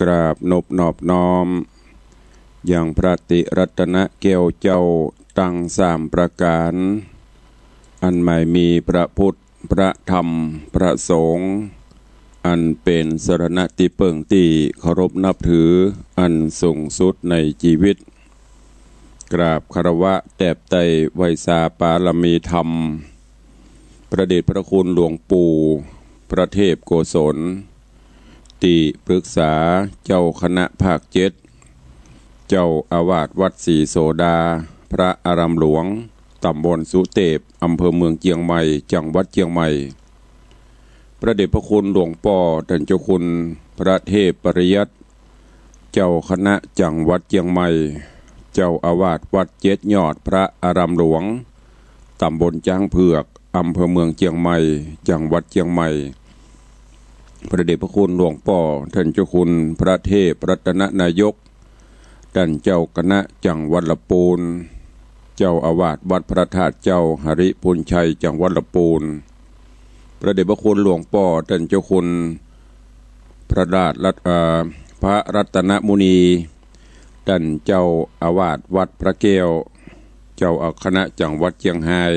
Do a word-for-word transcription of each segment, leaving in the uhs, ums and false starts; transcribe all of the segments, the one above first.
กราบนบนอบน้อม ยังพระติรัตนแก้วเจ้าตังสามประก๋าน อันหมายมีพระพุทธ พระธรรม พระสงฆ์ อันเป๋นสรณะตี้เปิ้งตี้เคารพนับถืออันสูงสุดในจีวิต กราบคารวะแตบไต่ไหว้สาปารมีธรรม พระเดชพระคุณหลวงปู่พระเทพโกศล ติปรึกษาเจ้าคณะภาคเจ็ด เจ้าอาวาสวัดศรีโสดา พระอารามหลวง ต๋ำบลสุเตป อำเภอเมืองเจียงใหม่ จังหวัดเจียงใหม่ พระเดชพระคุณหลวงป้อต้านเจ้าคุณพระเทพปริยัติ เจ้าคณะจังหวัดเจียงใหม่ เจ้าอาวาสวัดเจ็ดยอด พระอารามหลวง ต๋ำบลจ๊างเผือก อำเภอเมืองเจียงใหม่ จังหวัดเจียงใหม่ พระเดชพระคุณหลวงป้อต้านเจ้าคุณพระเทพรัตนนายก ต้านเจ้าคณะจังหวัดละปูน เจ้าอาวาสวัดพระธาตุเจ้าหริภุญชัย จังหวัดละปูน พระเดชพระคุณหลวงป้อต้านเจ้าคุณพระราชรัต- เอ่อ พระรัตนมุนี ต้านเจ้าอาวาสวัดพระแก้ว เจ้าคณะจังหวัดเจียงฮาย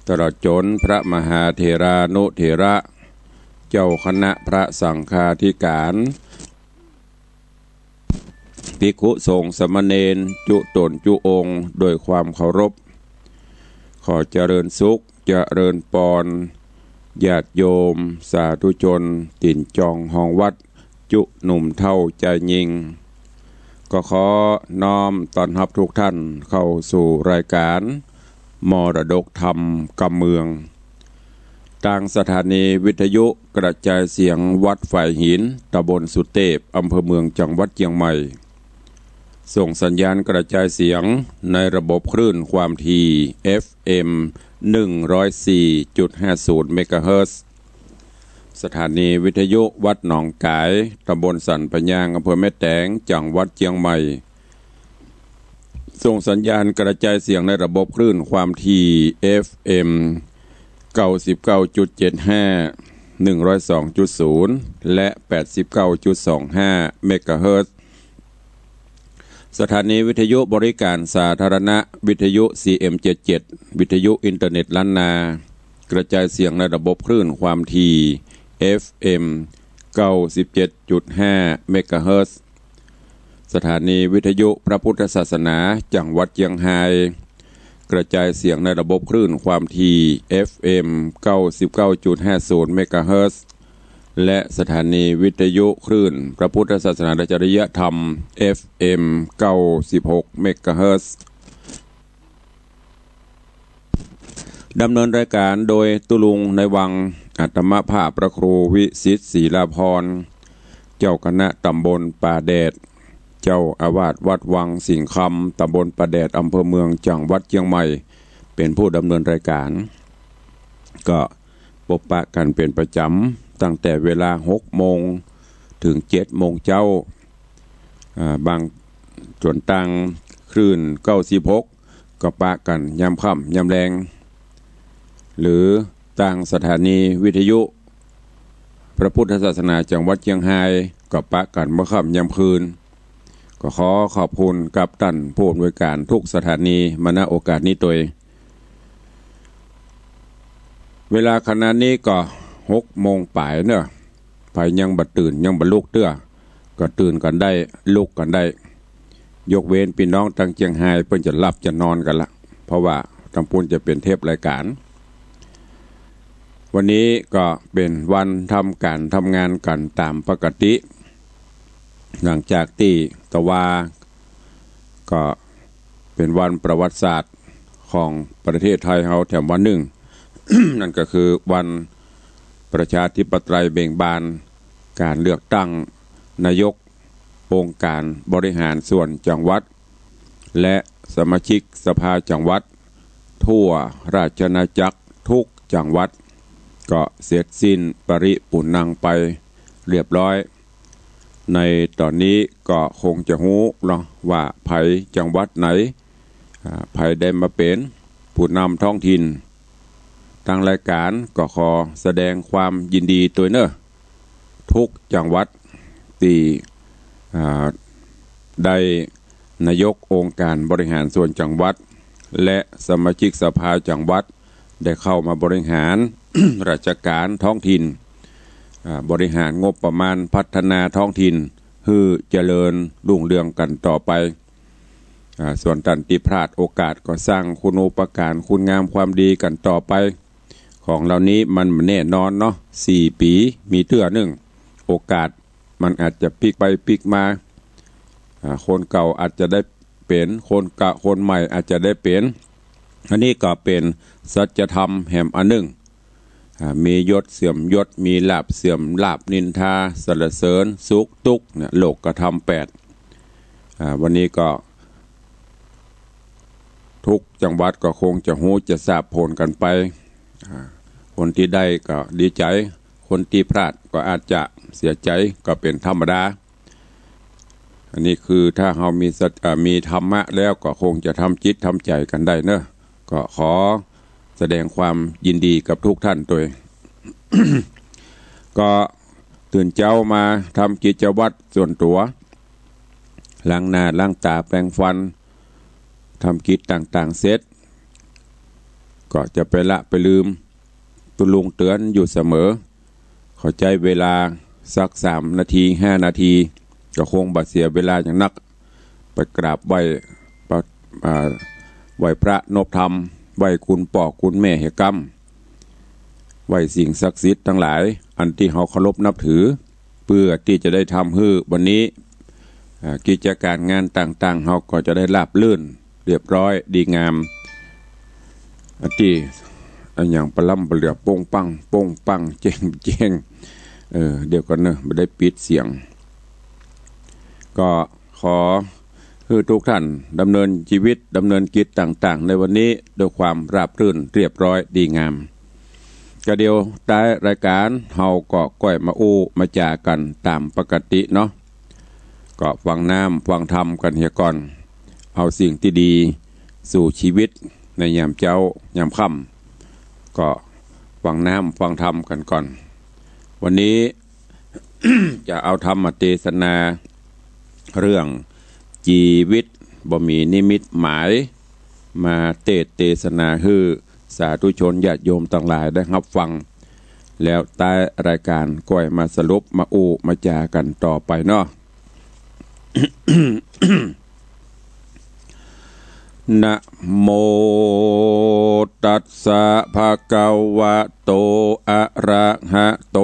ตลอดจ๋นพระมหาเถรานุเถระ เจ้าคณะพระสังฆาธิการ ภิกขุสงฆ์สามเณรจุ๊ต๋นจุ๊องค์ โดยความเคารพ ขอเจริญสุข เจริญปอน ญาติโยม สาธุชน ตี๋นจองฮองวัด จุ๊หนุ่มเฒ่าจายญิง ก็ขอน้อมต้อนฮับทุกท่านเข้าสู่รายการมรดกธรรมกำเมือง ตางสถานีวิทยุกระจายเสียงวัดฝายหิน ต๋ำบลสุเตป อำเภอเมือง จังหวัดเจียงใหม่ ส่งสัญญาณกระจายเสียงในระบบคลื่นความถี่ เอฟเอ็ม หนึ่งร้อยสี่จุดห้าศูนย์เมกะเฮิรตซ์ สถานีวิทยุวัดหนองก๋าย ต๋ำบลสันป่ายาง อำเภอแม่แตง จังหวัดเจียงใหม่ ส่งสัญญาณกระจายเสียงในระบบคลื่นความถี่ เอฟเอ็ม เก้าสิบเก้าจุดเจ็ดห้า หนึ่งร้อยสองจุดศูนย์ และ แปดสิบเก้าจุดสองห้าเมกะเฮิรตซ์ สถานีวิทยุบริการสาธารณะ วิทยุ ซีเอ็มเจ็ดเจ็ด วิทยุอินเทอร์เน็ตล้านนา กระจายเสียงในระบบคลื่นความถี่ เอฟเอ็ม เก้าสิบเจ็ดจุดห้าเมกะเฮิรตซ์ สถานีวิทยุพระพุทธศาสนาจังหวัดเจียงฮาย กระจายเสียงในระบบคลื่นความถี่ เอฟเอ็ม เก้าสิบเก้าจุดห้าศูนย์เมกะเฮิรตซ์ และสถานีวิทยุคลื่นพระพุทธศาสนาและจริยธรรม เอฟเอ็ม เก้าสิบหกเมกะเฮิรตซ์ ดำเนินรายการโดยตุ๊ลุงในวัง อาตมาภาพพระครูวิสิทธิ์ศรีลาภรณ์ เจ้าคณะต๋ำบลป่าแดด เจ้าอาวาสวัดวังสิงห์คำ ต๋ำบลป่าแดด อำเภอเมือง จังหวัดเจียงใหม่ เป๋นผู้ดำเนินรายการ ก็ปบปะกั๋นเป๋นประจ๋ำ ตั้งแต่เวลาหกโมงเถิงเจ็ดโมงเจ๊า อ่า บาง ส่วนตางคลื่นเก้าสิบหก ก็ปะกั๋นยามค่ำยามแลง หรือตางสถานีวิทยุพระพุทธศาสนาจังหวัดเจียงฮาย ก็ปะกั๋นเมื่อค่ำยามคืน ก็ขอขอบคุณกับต้านผู้อำนวยการทุกสถานีมา ณ โอกาสนี้ตวย เวลาขณะนี้ก็หกโมงป๋ายเนาะ ใผยังบ่ตื่นยังบ่ลุกเตื้อ ก็ตื่นกั๋นได้ ลุกกั๋นได้ ยกเว้นปี้น้องตางเจียงฮาย เปิ้นจะหลับจะนอนกั๋นละ เพราะว่าตางปู๊นจะเป๋นเทปรายการ วันนี้ก็เป๋นวันทำก๋านทำงานกั๋นต๋ามปกติ หลังจากตี้ตะวา ก็เป๋นวันประวัติศาสตร์ของประเทศไทยเฮาแถมวันนึ่ง นั่นก็คือวันประชาธิปไตยเบ่งบาน ก๋านเลือกตั้งนายก องค์การบริหารส่วนจังหวัด และสมาชิกสภาจังหวัด ทั่วราชอาณาจักรทุกจังหวัด ก็เสร็จสิ้นปริปูณังไปเรียบร้อย ในต๋อนนี้ก็คงจะฮู้เนาะว่าใผจังหวัดไหน อ่า ใผได้มาเป๋นผู้นำท้องถิ่น ตางรายการก็ขอแสดงความยินดีตวยเนาะ ทุกจังหวัด ตี้ อ่า ได้นายกองค์การบริหารส่วนจังหวัด และสมาชิกสภาจังหวัด ได้เข้ามาบริหาร ราชการท้องถิ่น อ่า บริหารงบประมาณพัฒนาท้องถิ่น หื้อเจริญรุ่งเรืองกั๋นต่อไป อ่า ส่วนต้านตี้พลาดโอกาสก็สร้างคุณูปการคุณงามความดีกั๋นต่อไป ของเหล่านี้มันบ่แน่นอนเนาะ สี่ปี๋มีเตื้อนึ่ง โอกาสมันอาจจะปิ๊กไปปิ๊กมา อ่า คนเก่าอาจจะได้เป๋น คนเก่า คนใหม่อาจจะได้เป๋น อันนี้ก็เป๋นสัจธรรมแหมอันนึ่ง อ่า มียศเสื่อมยศ มีลาภเสื่อมลาภ นินทาสรรเสริญ สุขทุกข์เนี่ย โลกธรรมแปด อ่า วันนี้ก็ ทุกจังหวัดก็คงจะฮู้จะทราบผลกั๋นไป อ่า คนตี้ได้ก็ดีใจ๋ คนตี้พลาดก็อาจจะเสียใจ๋ ก็เป๋นธรรมดา อันนี้คือถ้าเฮามีสัจ อ่า มีธรรมะแล้วก็คงจะทำจิตทำใจ๋กั๋นได้เนาะ ก็ขอแสดงความยินดีกับทุกท่านตวย ก็ตื่นเจ๊ามาทำกิจวัตรส่วนตั๋ว ล้างหน้าล้างต๋าแปรงฟัน ทำกิจต่างๆ เสร็จ ก็จะไปละไปลืม ตุ๊ลุงเตื๋อนอยู่เสมอ ขอใจ๊เวลาสักสามนาที ห้านาที ก็คงบ่เสียเวลาหยังนัก ไปกราบไหว้พระ อ่า ไหว้พระนบธรรม ไหว้คุณป้อคุณแม่เหียกำ ไหว้สิ่งศักดิ์สิทธิ์ตังหลาย อันตี้เฮาเคารพนับถือ เปื้อตี้จะได้ทำหื้อวันนี้ อ่า กิจก๋านงานต่างๆ เฮาก็จะได้ราบรื่นเรียบร้อยดีงาม อันตี้ อะหยังปะล้ำปะเหลือ โป้งปัง โป้งปัง เจ๊งเจ๊ง เออ เดี๋ยวก่อนเนาะ บ่ได้ปิดเสียง ก็ขอหื้อทุกท่านดำเนินชีวิต ดำเนินกิจต่างๆ ในวันนี้ด้วยความราบรื่นเรียบร้อยดีงาม ก็เดี๋ยวท้ายรายก๋าน เฮาก็ก้อยมาอู้มาจ๋ากั๋นต๋ามปกติเนาะ ก็ฟังน้ำฟังธรรมกั๋นเหียก่อน เอาสิ่งตี้ดีสู่ชีวิตในยามเจ๊ายามค่ำ ก็ฟังน้ำฟังธรรมกั๋นก่อน วันนี้ จะเอาธรรมเตสนา เรื่องจีวิตบ่มีนิมิตหมาย มาเตสน์เตสนาหื้อสาธุชนญาติโยมตังหลายได้ฮับฟัง แล้วท้ายรายก๋านก้อยมาสรุปมาอู้มาจ๋ากั๋นต่อไปเนาะ นะโมตัสสะ ภะคะวะโต อะระหะโต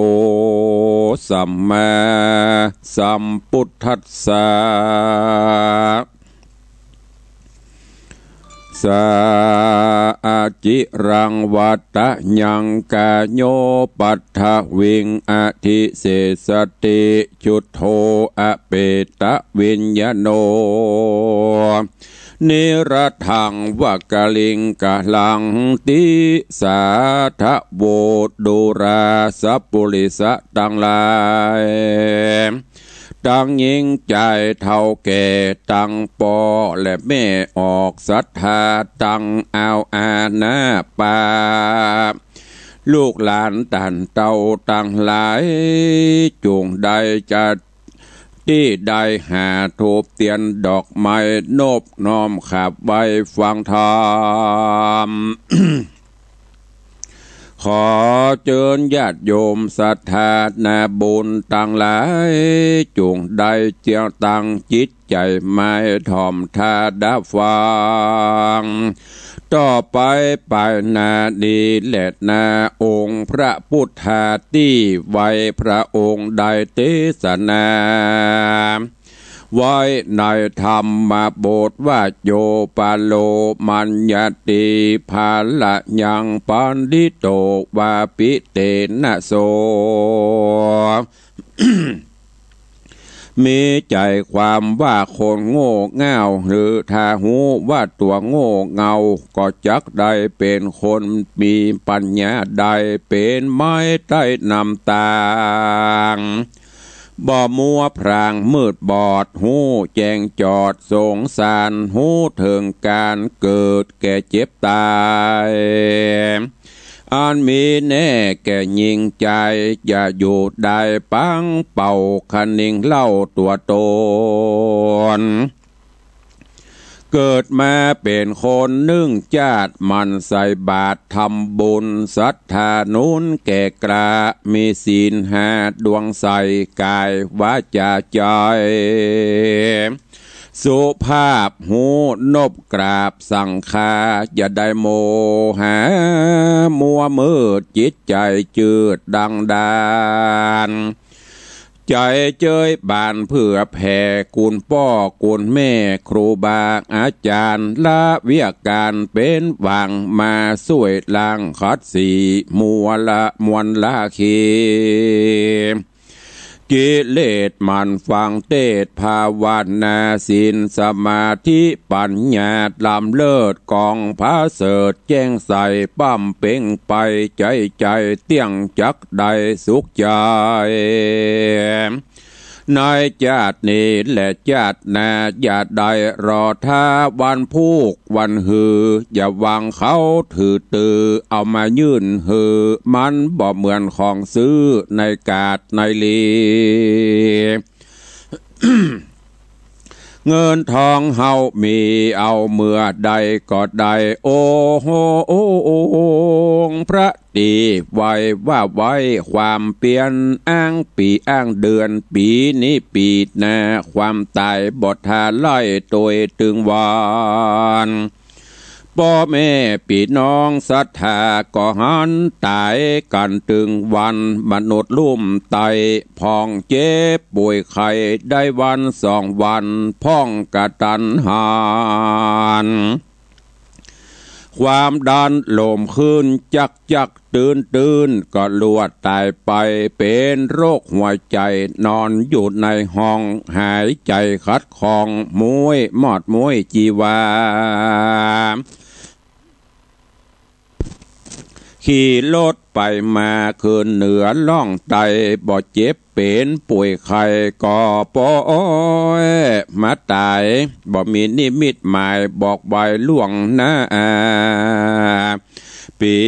สัมมาสัมพุทธัสสะ สะ อะ จิรัง วัตตะยัง กะโญ ปัทวิง อะทิเสสะติ จุโท อะเปตะวิญญาโณ นิรัตถัง วะกะลิงกะลัง ติสาทะโว ดูราสะปุริสะตังหลาย ตังญิงใจ๋เฒ่าแก่ ตังป้อและแม่ออก ศรัทธาตังอาวอานาปา ลูกหลานต้านเต้าตังหลาย จุ่งได้จัดตี้ได้หาธูปเตียนดอกไม้ นบน้อมขับไหว้ฟังธรรม ขอเจิญญาติโยมศรัทธานาบุญตังหลาย จุ่งได้เจียงตั้งจิตใจ๋หมายถ่อมธาดาฟัง ต่อไปไปหน้านี้แลนา องค์พระพุทธาตี้ไหว้พระองค์ได้เตสนา ไว้ในธรรมบทว่า โยปะโลมัญญาติ ภะละยังปัณฑิโต วาปิเตนะโส มีใจ๋ความว่าคนโง่เง่า หรือถ้าฮู้ว่าตั๋วโง่เง่า ก็จักได้เป๋นคนมีปัญญา ได้เป๋นไม้ใต้น้ำตาง บ่มัวพร่างมืดบอด ฮู้แจ้งจอดสงสาร ฮู้เถิงก๋านเกิดแก่เจ็บต๋าย อันมีแน่แก่ญิงจาย จะอยู่ได้ปังเป่าคะนิงเล่าตั๋วต๋น เกิดมาเป๋นคนนึ่งจาติ หมั่นใส่บาตรทำบุญ ศรัทธาหนุนแก่กล้า มีศีลห้าดวงใส กายวาจาใจ๋ สุภาพฮู้นบกราบสังฆา อย่าได้โมหะมัวมืด จิตใจ๋จืดดังดาน ใจ๋เจยบานเผื่อแผ่ กุณป้อกุณแม่ครูบาอาจ๋ารย์ ละเวียกก๋านเป๋นหว่าง มาซ่วยล้างขัดสี มัวละมวลละเค กิเลสหมั่นฟังเตสน์ภาวนา ศีลสมาธิปัญญาล้ำเลิศ ก๋องผาเสริฐแจ้งใส บำเพ็งไป ใจ๋ใจ๋เตี้ยงจักได้สุขใจ๋ ในจาตินี้และจาติหน้า อย่าได้รอถ้าวันพูกวันฮือ อย่าหวังเขาถือตื้อ เอามายื่นหื้อ มันบ่เหมือนของซื้อในกาดในหลี เงินทองเฮามี เอาเมื่อใดก็ได้ โอ้โห องค์พระ ตี้ไว้ว่าไว้ความเปียร อ้างปี๋อ้างเดือน ปี๋นี้ปี๋หน้า ความต๋ายบ่ทาไล่ ตวยตึงวัน ป้อแม่ปี้น้องศรัทธา ก็หันต๋ายกั๋นตึงวัน มนุษย์ลุ่มไต้ พ่องเจ็บป่วยไข้ ได้วันสองวัน พ่องกะตันหัน ความดันลมขึ้นจักจัก ตื้นตื้นก็ลวดต๋ายไป เป๋นโรคหัวใจ๋ นอนอยู่ในห้อง หายใจ๋ขัดข้อง ม้วยมอดม้วยจีวา ขี่รถไปมา ขึ้นเหนือล่องไต้ บ่เจ็บ เป๋นป่วยไข้ก็ปล่อยมาต๋าย บ่มีนิมิตหมายบอกไว้ล่วงหน้า ปี้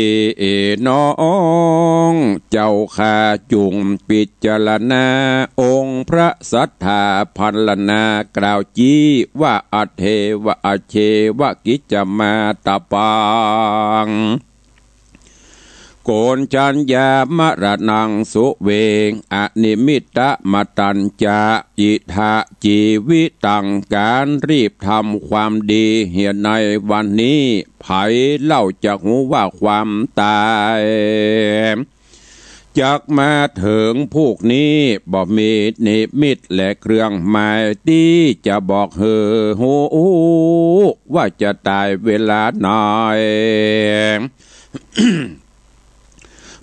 น้องเจ้าข้า จุ่งพิจารณา องค์พระศรัทธาพรรณนา กล่าวจี้ว่า อเทวะอเชวะกิจจมาตปัง โกณจัญญามรณังสุเวง อนิมิตตมตตัญจะ อิทะจีวิตัง ก๋านรีบทำความดีเหียในวันนี้ ใผเล่าจักฮู้ว่าความต๋าย จักมาเถิงพูกนี้ บ่มีนิมิตและเครื่องหมาย ตี้จะบอกหื้อฮู้ว่าจะต๋ายเวลาไหน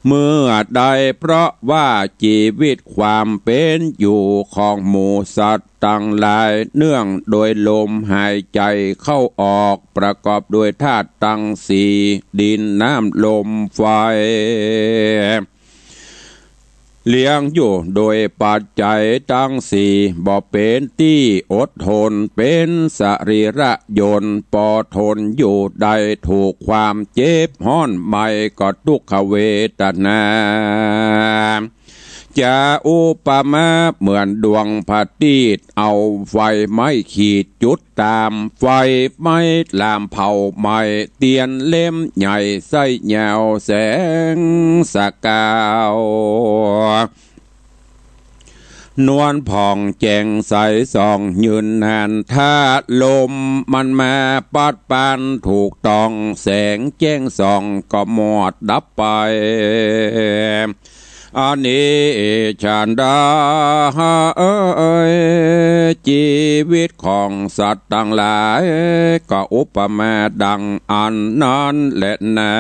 เมื่อใด เพราะว่าจีวิตความเป๋นอยู่ของหมู่สัตว์ตังหลาย เนื่องโดยลมหายใจ๋เข้าออก ประกอบโดยธาตุตังสี่ ดิน น้ำ ลม ไฟ เลี้ยงอยู่โดยปัจจัยตังสี่ บ่เป๋นตี้อดทน เป๋นสรีระยนต์ ปอทนอยู่ได้ ถูกความเจ็บฮ้อนไหม้ก็ทุกขเวทนา จะอุปมาเหมือนดวงพระอาทิตย์ เอาไฟไหม้ขีดจุดต๋าม ไฟไหม้ลามเผาไหม้ เตียนเล่มใหญ่ไส้ยาวแสงสะก๋าว นวลผ่องแจ่งใสส่องยืนนาน ถ้าลมมันมาปัดปานถูกต้อง แสงแจ้งส่องก็มอดดับไป อันนี้ฉันใด จีวิตของสัตว์ตังหลาย ก็อุปมาดังอันนั้นแลนา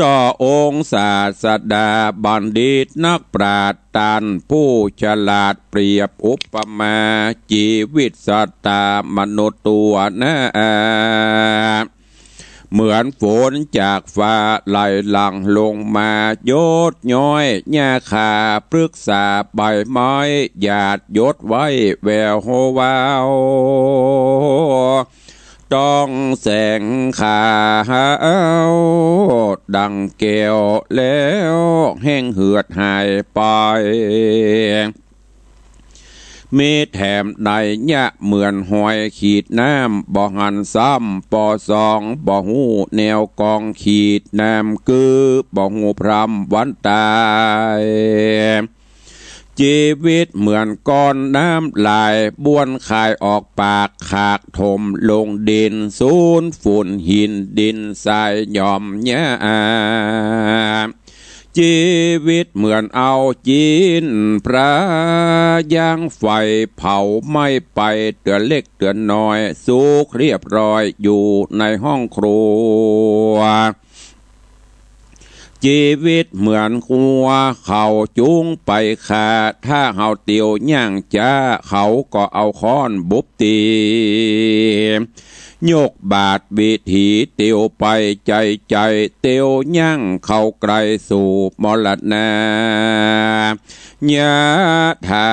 ต่อองค์ศาสดาบัณฑิตนักปราชญ์ ต้านผู้ฉลาด เปรียบอุปมาจีวิตสัตว์ต๋ามนุษย์ตั๋วหน้า เหมือนฝนจากฟ้าไหลหลั่งลงมา หยดย้อยหญ้าคาพฤกษาใบไม้ หยาดหยดไหวแวววาว ต้องแสงขาวดั่งแก้ว แล้วแห้งเหือดหายไป มีแถมใดเยียะเหมือนหอยขีดน้ำ บ่หันซ้ำปอสอง บ่ฮู้แนวกองขีดน้ำ คือบ่ฮู้พร่ำวันตาย จีวิตเหมือนก้อนน้ำไหล บ้วนคายออกปาก ขากถมลงดิน สูญฝุ่นหินดินทรายหย่อมหญ้า จีวิตเหมือนเอาจีนพระย่างไฟ เผาไหม้ไปเตื้อเล็กเตื้อน้อย สุกเรียบร้อยอยู่ในห้องครัว จีวิตเหมือนงัวเขาจูงไปฆ่า ถ้าเฮาเตียวย่างจ๊า เขาก็เอาค้อนบุบตี๋ ยกบาดวิถีเตียวไป ใจ๋ใจ๋เตียวย่างเข้าไกลสู่มรณะ ยะถา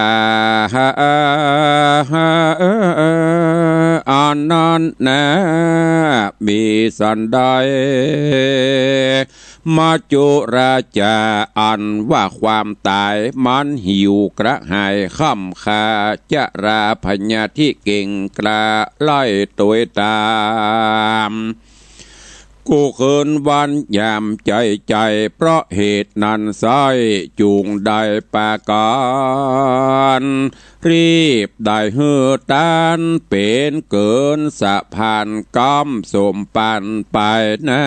อันนั้นแหละ มีสันใด มัจจุราชา อันว่าความต๋ายมันหิวกระหาย ค้ำค่า จราพยาธิเก่งกล้า ไล่ตวยต๋าม กู้คืนวันยามใจ๋ใจ๋ เพราะเหตุนั้นไส้ จุ่งได้ประก๋าน รีบได้หื้อตาน เป๋นเกินสะพาน กำสมปันไปหน้า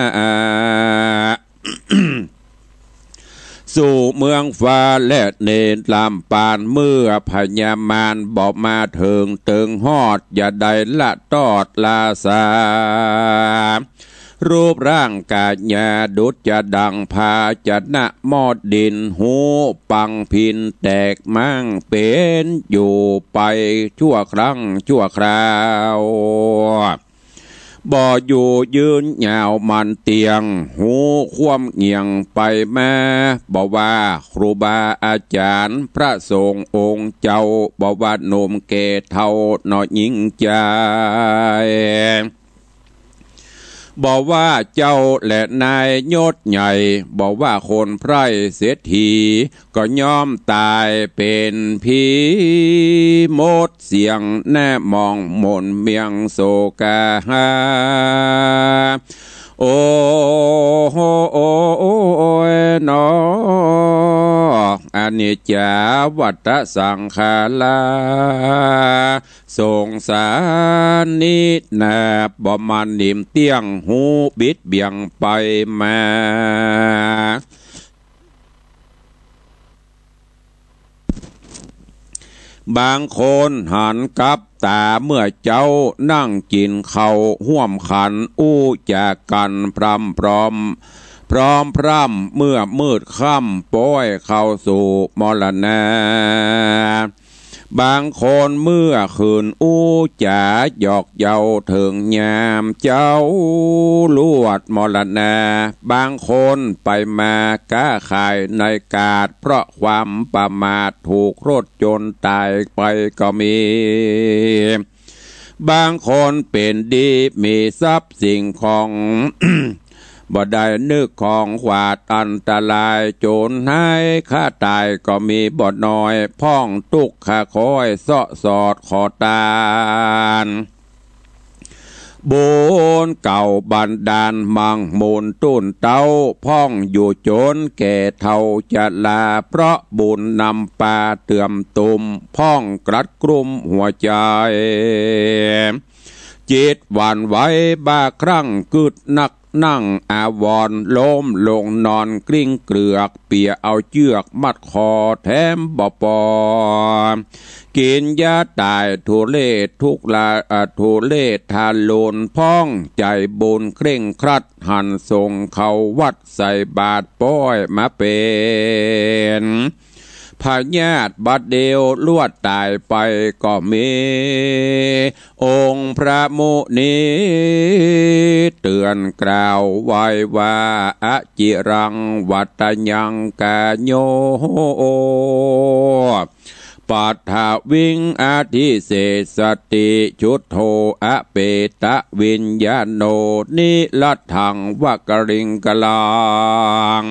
สู่เมืองฟ้าและเนรมปาน เมื่อพญามารบ่มาเถิงเติงฮอด อย่าได้ละตอดละสา รูปร่างกายาดุจจะดังภาชนะหม้อดิน หูปังพินแตกม้าง เป๋นอยู่ไปชั่วครั้งชั่วคราว บ่อยู่ยืนยาวมันเตี้ยง หูคว่ำเงี่ยงไปมา บ่ว่าครูบาอาจ๋ารย์พระสงฆ์องค์เจ้า บ่ว่าหนุ่มแก่เฒ่าน้อยหญิงจาย บ่ว่าเจ้าและนายยศใหญ่ บ่ว่าคนไพร่เศรษฐี ก็ย่อมต๋ายเป๋นผีหมดเสี้ยง แน่หมองหม่นเมียงโศกาหา โอ้ยหนอ อนิจจาวัฏฏะสังขารา สงสารนี้นา บ่มันนิ่มเตี้ยง หูบิดเบี่ยงไปมา บางคนหันกับต๋าเมื่อเจ๊า นั่งกิ๋นข้าวฮ่วมขัน อู้จ๋ากั๋นพร่ำพร้อม พร้อมพร่ำ เมื่อมืดค่ำป๊อยเข้าสู่มรณะ บางคนเมื่อคืนอู้จ๋าหยอกเย้าเถิงยามเจ๊าลวดมรณะ บางคนไปมาก๊าขายในกาด เพราะความประมาทถูกรถจนต๋ายไปก็มี บางคนเป๋นดีมีทรัพย์สิ่งของ บ่ได้นึกของขวาดอันตราย โจรหายฆ่าต๋ายก็มีบ่น้อย พ่องตุ๊กข์ข้าคอยเซาะสอดขอตาน บุญเก่าบันดาลมั่งมูลตุ๊นเต๊า พ่องอยู่จนแก่เฒ่าชรา เพราะบุญนำปาเตื่อมตุม พ่องกลัดกลุ้มหัวใจ๋ จิตหวั่นไหวบ้าคลั่งกึดนัก นั่งอาวรณ์ล้มลงนอนกลิ้งเกลือก เปียเอาเจื้อกมัดคอแถมบ่ปอ กิ๋นยาต๋ายทุเรศทุกข์ละ อ่า ทุเรศทารุณ พ่องใจ๋บุญเคร่งครัด หันสงฆ์เข้าวัดใส่บาตรป๊อยมาเป๋น พยาธิบาดเดียวลวดต๋ายไปก็มี องค์พระมุนีเตื๋อนกล่าวไว้ว่า อจิรังวัตยังกาโย ปัทวิงอธิเศสสติ ชุทโธ อเปตวิญญาโณ นิรัตถัง วกลิงกลัง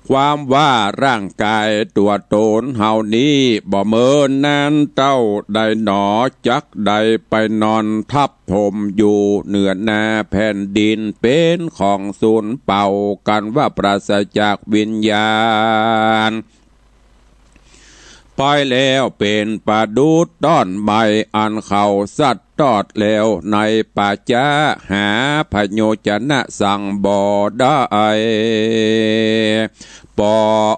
ความว่าร่างก๋ายตั๋วต๋นเฮานี้ บ่เมินนานเต้าใดหนอ จักได้ไปนอนทับถมอยู่เหนือหน้าแผ่นดิน เป๋นของสูญเปล่า กันว่าปราศจากวิญญาณ ไปแล้วเป๋นประดุจต้อนไม้ อันเขาสัตว์ตอดแล้วในป่าจ๊า หาพโยจนะสังบ่ได้ ปอ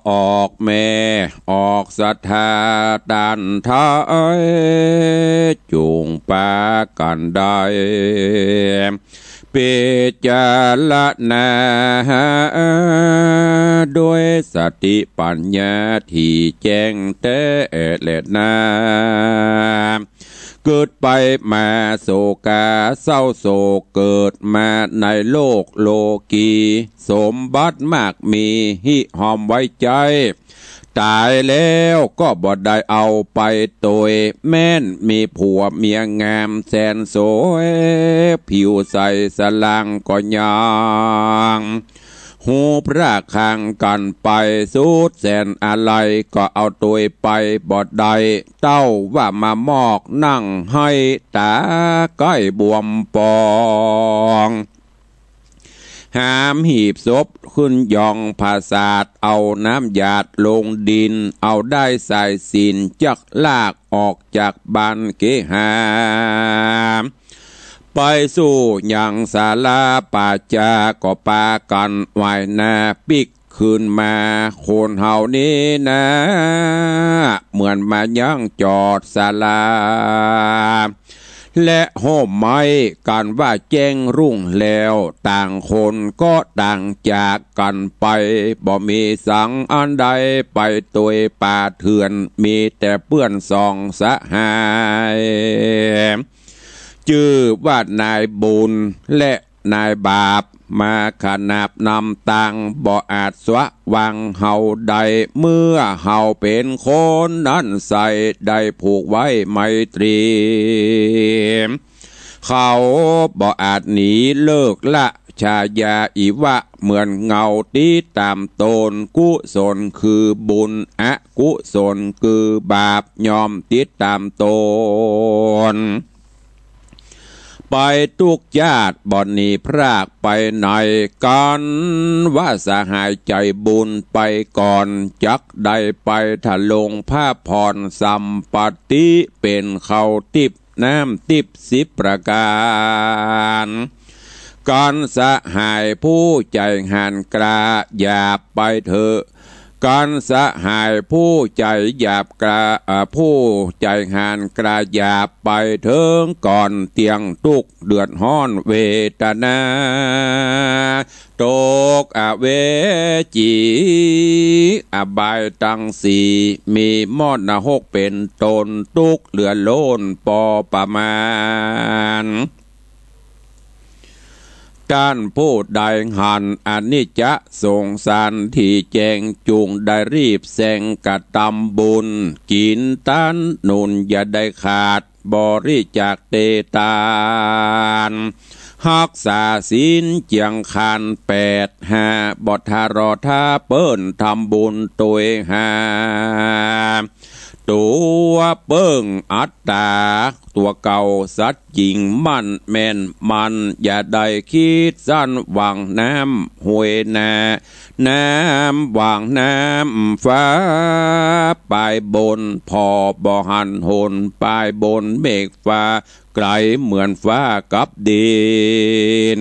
ออกแม่ออกศรัทธาต้านทาย จุ่งปากั๋นได้ พิจารณา ด้วยสติปัญญาตี้แจ้งแต๊แลนา เกิดไปมาโศกาเศร้าโศก เกิดมาในโลกโลกี สมบัติมากมี หิหอมไว้ใจ๊ ต๋ายแล้วก็บ่ได้เอาไปตวย แม้นมีผัวเมียงามแสนสวย ผิวใสสลางก็ยัง ฮูปร่างก๋างกั๋นไปสุดแสนอาลัย ก็เอาตวยไปบ่ได้ เต้าว่ามามอกนั่งไห้ต๋าใก้บวมปอง หามหีบศพขึ้นยองผาสาท เอาน้ำหยาดลงดิน เอาด้ายสายสิญจักลากออกจากบ้านเกหา ไปสู่ยังศาลาป่าจ๊า ก็ปากั๋นไหว้หน้าปิ๊กคืนมา คนเฮานี้นา เหมือนมายังจอดศาลา และฮ่มไม้กั๋นว่าแจ้งรุ่งแล้ว ต่างคนก็ต่างจากกั๋นไป บ่มีสังอันใดไปตวยป่าเถื่อน มีแต่เปื้อนสองสหาย จื้อว่านายบุญและนายบาป มาขนาบนำตาง บ่อาจสวะวางเฮาได้ เมื่อเฮาเป๋นคนนั้นใส่ ได้ผูกไว้ไมตรี เขาบ่อาจหนีเลิกละ ชายาอิวะ เหมือนเงาติดต๋ามต๋น กุศลคือบุญ อกุศลคือบาป ย่อมติดต๋ามต๋น ไปตุ๊กชาติบ่หนีพรากไปไหน กั๋นว่าสหายใจ๋บุญไปก่อน จักได้ไปทะลงพระพรสัมปัตติ เป๋นข้าวติ๊บน้ำติ๊บสิบประก๋าน กั๋นสหายผู้ใจ๋ห่านกล้าอย่าไปเถอะ กั๋นสหายผู้ใจ๋หยาบกล้า เอ่อ ผู้ใจ๋ห่านกล้าอย่าไปเถิงก่อน เตี้ยงตุ๊กข์เดือดฮ้อนเวทนา ตกอเวจี อบายตังสี่ มีมอดนรกเป๋นต้น ตุ๊กข์เหลือล้นปอประมาณ ต้านผู้ใดหันอนิจจะสงสารตี้แจ้ง จุ่งได้รีบแสงกระตำบุญ กิ๋นต้านหนุนอย่าได้ขาด บริจาคเตตาน ฮักษาศีลเจียงคานแปดห้า บ่ทะเลาะท้าเปิ้นทำบุญตวยหา ตั๋วเปิ้งอัตต๋า ตั๋วเก่าสัตย์จิ่งมั่นแม่นมัน อย่าได้คิดสั้นหวังน้ำห้วยนา น้ำหวังน้ำฟ้า ปายบนผ่อบ่หันหน ปายบนเมฆฟ้า ไก๋เหมือนฟ้ากับดิน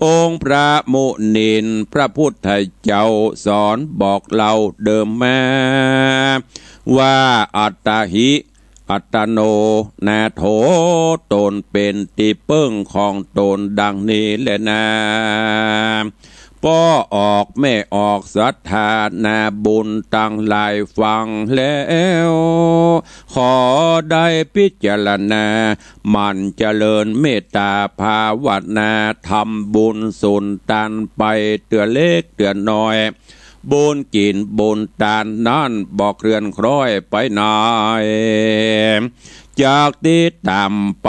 องค์พระมุนินทร์พระพุทธเจ้าสอนบอกเล่าเดิมมา ว่าอัตตาหิ อัตตโนนาโถ ตนเป๋นตี้เปิ้งของตนดังนี้แลนา ป้อออกแม่ออกศรัทธานาบุญตังหลายฟังแล้ว ขอได้พิจารณาหมั่นเจริญเมตต๋าภาวนา ทำบุญสุนตันไปเตื้อเล็กเตื้อน้อย บุญกิ๋นบุญตานนั้นบ่เคลื่อนคล้อยไปไหน จักติดต๋ามไป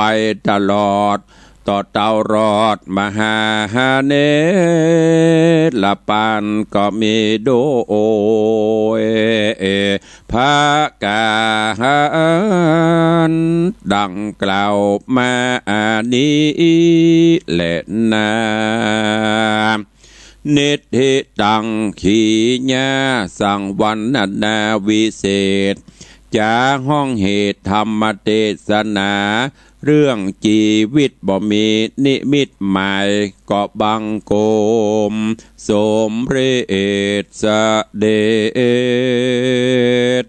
ตลอด ต่อเต้ารอดมหาเนรปานก็มีโดย ประก๋านดังกล่าวมานี้แลนา นิทธิตังขีญาสังวรรณนาวิเศษ จะฮ้องเหตุธรรมเตสนา เรื่องจีวิตบ่มีนิมิตหมาย ก็บังคมสมเร็จเสด็จ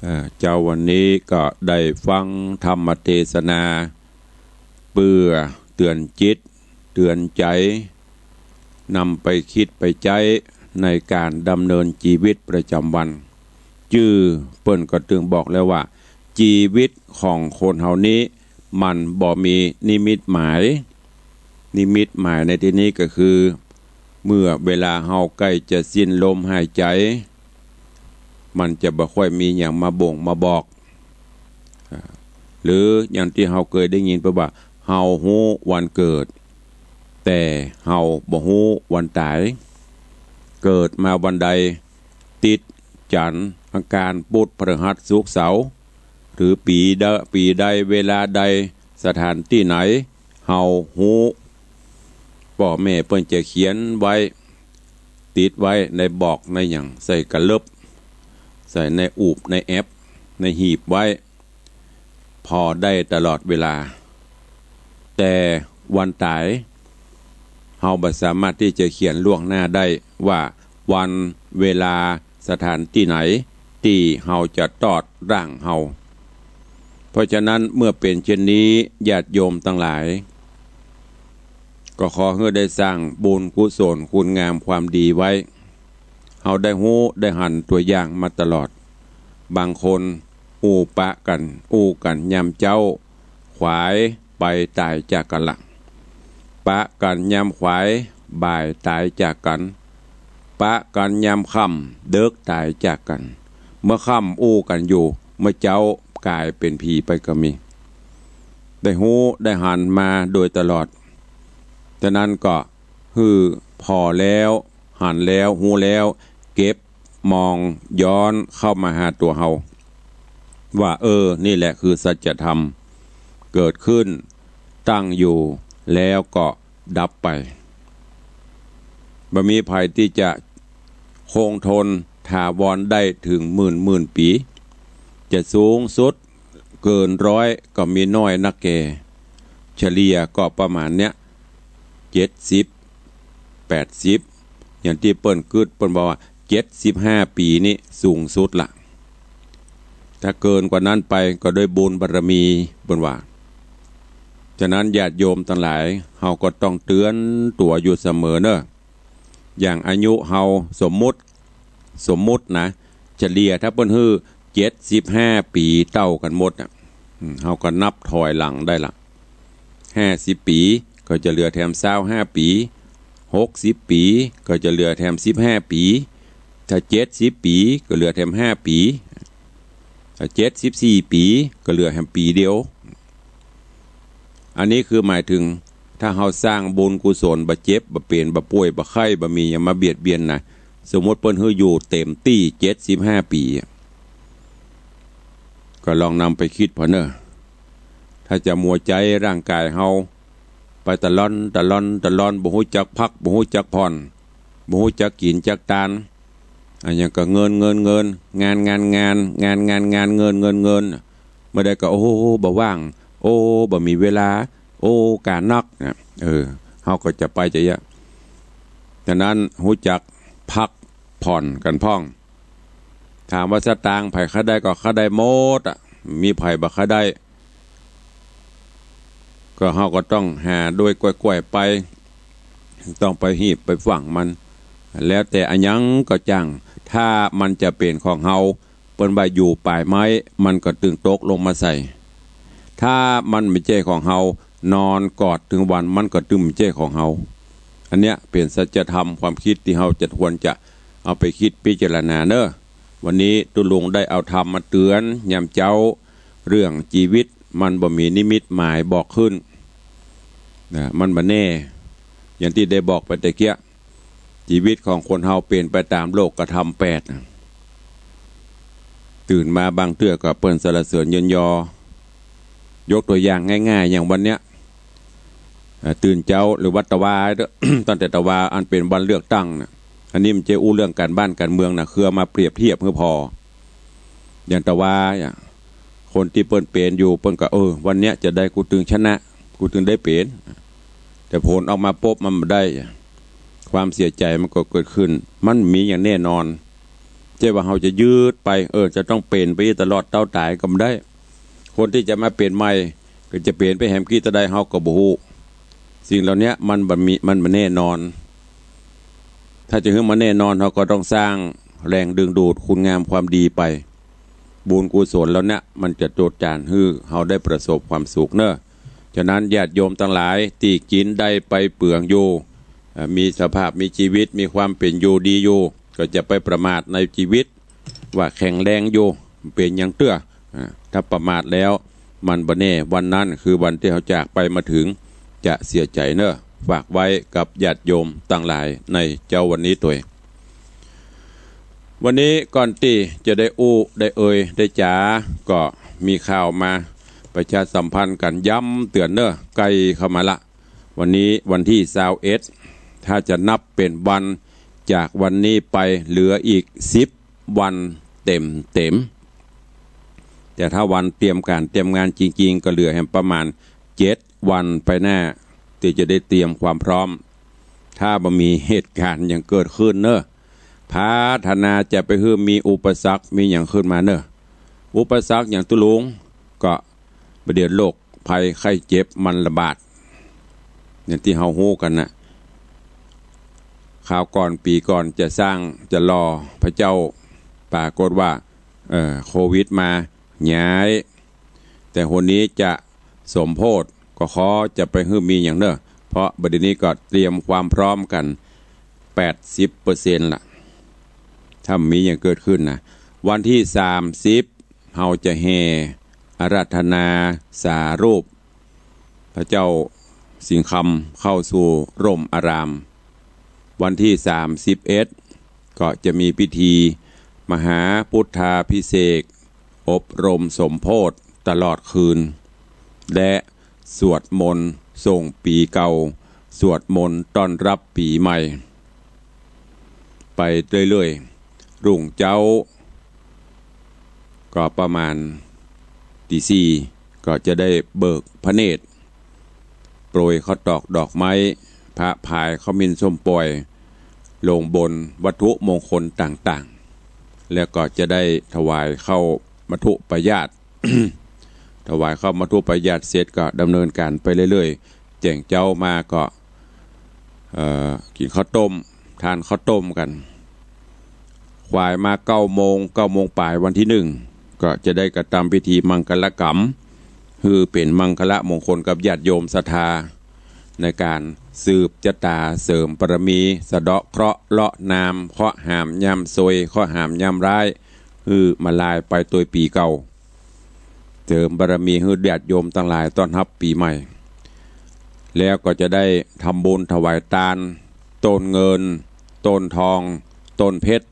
เอ่อ เจ๊าวันนี้ก็ได้ฟังธรรมเตสนา เปื้อเตื๋อนจิตเตื๋อนใจ๋ นำไปกึ๊ดไปใจ๊ในก๋านดำเนินจีวิตประจ๋ำวัน จื้อเปิ้นก็ตึงบอกแล้วว่า จีวิตของคนเฮานี้มันบ่มีนิมิตหมาย นิมิตหมายในตี้นี้ก็คือ เมื่อเวลาเฮาใก้จะสิ้นลมหายใจ๋ มันจะบ่ค่อยมีหยังมาบ่งมาบอก อ่า หรืออย่างตี้เฮาเกยได้ยินเปิ้นว่า เฮาฮู้วันเกิด แต่เฮาบ่ฮู้วันต๋าย เกิดมาวันใด ติดจันทร์อังคารพุธพฤหัสศุกร์เสาร์ หรือปี๋ใด ปี๋ใดเวลาใดสถานตี้ไหน เฮาฮู้ ป้อแม่เปิ้นจะเขียนไว้ ติดไว้ในบอกในหยัง ใส่กะเลิบ ใส่ในอูบในแอบ ในหีบไว้ ผ่อได้ตลอดเวลา แต่วันต๋าย เฮาบ่สามารถตี้จะเขียนล่วงหน้าได้ว่าวัน เวลา สถานตี้ไหน ตี้เฮาจะตอดร่างเฮา เพราะฉะนั้นเมื่อเป๋นเช่นนี้ ญาติโยมตังหลาย ก็ขอหื้อได้สร้างบุญกุศลคุณงามความดีไว้ เฮาได้ฮู้ได้หันตั๋วอย่างมาตลอด บางคนอู้ปะกั๋น อู้กั๋นยามเจ๊า ขวายไปต๋ายจากกั๋นละ ปะกั๋นยามขวาย บ่ายต๋ายจากกั๋น ปะกั๋นยามค่ำ เดิ็กต๋ายจากกั๋น เมื่อค่ำอู้กั๋นอยู่ เมื่อเจ๊าก๋ายเป๋นผีไปก็มี ได้ฮู้ได้หันมาโดยตลอด ฉะนั้นก็หื้อผ่อแล้ว หันแล้ว ฮู้แล้ว เก็บ มองย้อนเข้ามาหาตั๋วเฮา ว่า เออ นี่แหละคือสัจธรรม เกิดขึ้น ตั้งอยู่ แล้วก็ดับไป บ่มีใผตี้จะคงทนถาวรได้เถิงหมื่นหมื่นปี๋ จะสูงสุดเกินร้อยก็มีน้อยนักแก่ เฉลี่ยก็ประมาณเนี้ย เจ็ดสิบ แปดสิบ อย่างตี้เปิ้นกึ๊ด เปิ้นบอกว่า เจ็ดสิบห้าปี๋นี่สูงสุดละ ถ้าเกินกว่านั้นไปก็ด้วยบุญบารมี เปิ้นว่า ฉะนั้นญาติโยมตังหลาย เฮาก็ต้องเตื๋อนตั๋วอยู่เสมอเน่อ อย่างอายุเฮา สมมุติ สมมุตินะ เฉลี่ยถ้าเปิ้นหื้อเจ็ดสิบห้าปี๋เต้ากั๋นหมดน่ะ อืม เฮาก็นับถอยหลังได้ละ ห้าสิบปี๋ก็จะเหลือแถมซาวห้าปี๋ หกสิบปี๋ก็จะเหลือแถมสิบห้าปี๋ ถ้าเจ็ดสิบปี๋ก็เหลือแถมห้าปี๋ ถ้าเจ็ดสิบสี่ปี๋ก็เหลือแถมปี๋เดียว อันนี้คือหมายถึง ถ้าเฮาสร้างบุญกุศล บ่เจ็บ บ่เป๋น บ่ป่วย บ่ไข้ บ่มีหยังมาเบียดเบียนนะ สมมุติเปิ้นหื้ออยู่เต๋มตี้เจ็ดสิบห้าปี๋อะ ก็ลองนำไปกึ๊ดผ่อเน่อ ถ้าจะมัวใจ๊ร่างก๋ายเฮาไปตะล่อน ตะล่อน ตะล่อน บ่ฮู้จักพัก บ่ฮู้จักผ่อน บ่ฮู้จักกิ๋นจักตาน อะหยังก็เงิน เงิน เงิน งาน งาน งาน งาน งาน งาน เงิน เงิน เงิน เมื่อใดก็ โอ้ บ่ว่าง โอ้ บ่มีเวลา โอ้ ก๋านนักนะ เออ เฮาก็จะไปจะเยียะ ฉะนั้นฮู้จักพักผ่อนกั๋นพ่อง ถามว่าสตางค์ใผใค่ได้ก็ใค่ได้หมดอะ มีใผบ่ใค่ได้ ก็เฮาก็ต้องหาโดยก้อยๆ ไป ต้องไปหีบไปฝังมัน แล้วแต่อะหยังก็จ้าง ถ้ามันจะเป๋นของเฮา เปิ้นว่าอยู่ป๋ายไม้ มันก็ตึงตกลงมาใส่ ถ้ามันบ่ใจ้ของเฮา นอนกอดเถิงวัน มันก็ตึงบ่ใจ้ของเฮา อันเนี้ยเป๋นสัจธรรมความกึ๊ดตี้เฮาจะควรจะเอาไปกึ๊ดพิจารณาเน่อ วันนี้ตุ๊ลุงได้เอาธรรมมาเตื๋อนยามเจ๊า เรื่องจีวิตมันบ่มีนิมิตหมายบอกขึ้น นะ มันบ่แน่ อย่างตี้ได้บอกไปตะเกียะ จีวิตของคนเฮาเป๋นไปต๋ามโลกธรรมแปด ตื่นมาบางเตื้อก็เปิ้นสรรเสริญเยินยอ ยกตั๋วอย่างง่ายๆ อย่างวันเนี้ย เอ่อ ตื่นเจ๊าหรือว่าตะวาเต๊อะ ตั้งแต่ตะวาอันเป๋นวันเลือกตั้งน่ะ อันนี้มันจะอู้เรื่องก๋านบ้านก๋านเมืองน่ะ คือเอามาเปรียบเทียบหื้อผ่อ อย่างตะวาเนี่ย คนตี้เปิ้นเป๋นอยู่ เปิ้นก็ เออ วันเนี้ยจะใดกูตึงชนะ กูตึงได้เป๋น แต่ผลออกมาปุ๊บมันบ่ใด ความเสียใจ๋มันก็เกิดขึ้น มันมีอย่างแน่นอน ใจ้ว่าเฮาจะยืดไป เออ จะต้องเป๋นไปตลอดเต้าต๋ายก็บ่ใด คนตี้จะมาเป๋นใหม่ ก็จะเป๋นไปแหมกึ๊ดเต้าใดเฮาก็บ่ฮู้ สิ่งเหล่าเนี้ยมันบ่มี มันบ่แน่นอน ถ้าจะหื้อมันแน่นอน เฮาก็ต้องสร้างแรงดึงดูดคุณงามความดีไป บุญกุศลเหล่าเนี้ยมันจะโจดจ๋านหื้อเฮาได้ประสบความสุขเน่อ ฉะนั้นญาติโยมตังหลายตี้กิ๋นได้ไปเปืองอยู่ เอ่อ มีสภาพมีจีวิต มีความเป๋นอยู่ดีอยู่ ก็จะไปประมาทในจีวิต ว่าแข็งแรงอยู่ เป๋นหยังเตื้อ อ่า ถ้าประมาทแล้ว มันบ่แน่ วันนั้นคือวันตี้เฮาจากไปมาเถิง จะเสียใจ๋เน่อ ฝากไว้กับญาติโยมตังหลายในเจ๊าวันนี้ตวย วันนี้ก่อนตี้จะได้อู้ได้เอ่ยได้จ๋า ก็มีข่าวมาประชาสัมพันธ์กั๋นย้ำเตื๋อนเน่อ ใก้เข้ามาละ วันนี้วันตี้ซาวเอ็ด ถ้าจะนับเป๋นวันจากวันนี้ไปเหลืออีกสิบวันเต็มๆ แต่ถ้าวันเตรียมก๋านเตรียมงานจริงๆ ก็เหลือแหมประมาณเจ็ดวันไปหน้า ตี้จะได้เตรียมความพร้อม ถ้าบ่มีเหตุก๋ารณ์หยังเกิดขึ้นเน่อ ปรารถนาจะไปหื้อมีอุปสรรคมีหยังขึ้นมาเน่อ อุปสรรคอย่างตุ๊ลุงก็บ่าเดี่ยวโรคภัยไข้เจ็บมันระบาด อย่างตี้เฮาฮู้กั๋นน่ะ คราวก่อนปี๋ก่อนจะสร้างจะหล่อพระเจ้า ปรากฏว่า เอ่อ โควิดมา ย้าย แต่หนนี้จะสมโภช ก็ขอจะไปหื้อมีหยังเน่อ เพราะบ่าเดี่ยวนี้ก็เตรียมความพร้อมกั๋นแปดสิบเปอร์เซ็นต์ละ ถ้าบ่มีหยังเกิดขึ้นนะ วันตี้สามสิบ เฮาจะแห่อาราธนาสารูปพระเจ้าสิงห์คำเข้าสู่ร่มอาราม วันตี้สามสิบเอ็ด ก็จะมีพิธีมหาพุทธาภิเษก อบรมสมโภชตลอดคืน และสวดมนต์ส่งปี๋เก่า สวดมนต์ต้อนรับปี๋ใหม่ ไปเรื่อยๆ รุ่งเจ๊า ก็ประมาณตีสี่ ก็จะได้เบิกพระเนตร โปรยข้าวตอกดอกไม้ พระพายขมิ้นส้มป่อย ลงบนวัตถุมงคลต่างๆ แล้วก็จะได้ถวายข้าวมัทุปายาต ถวายข้าวมัทุปายาตเสร็จก็ดำเนินก๋านไปเรื่อยๆ แจ่งเจ๊ามาก็ เอ่อ กิ๋นข้าวต้ม ทานข้าวต้มกั๋น ขวายมาเก้าโมง เก้าโมงป๋ายวันตี้หนึ่ง ก็จะได้กระทำพิธีมังคลกรรม หื้อเป๋นมังคละมงคลกับญาติโยมศรัทธา ในก๋านสืบจะต๋า เสริมบารมี สะเดาะเคราะห์ เลาะนาม เคราะห์หามยามซวย เคราะห์หามยามร้าย หื้อมาลายไปตวยปี๋เก่า เสริมบารมีหื้อญาติโยมตังหลายต้อนฮับปี๋ใหม่ แล้วก็จะได้ทำบุญถวายตาน ต้นเงิน ต้นทอง ต้นเพชร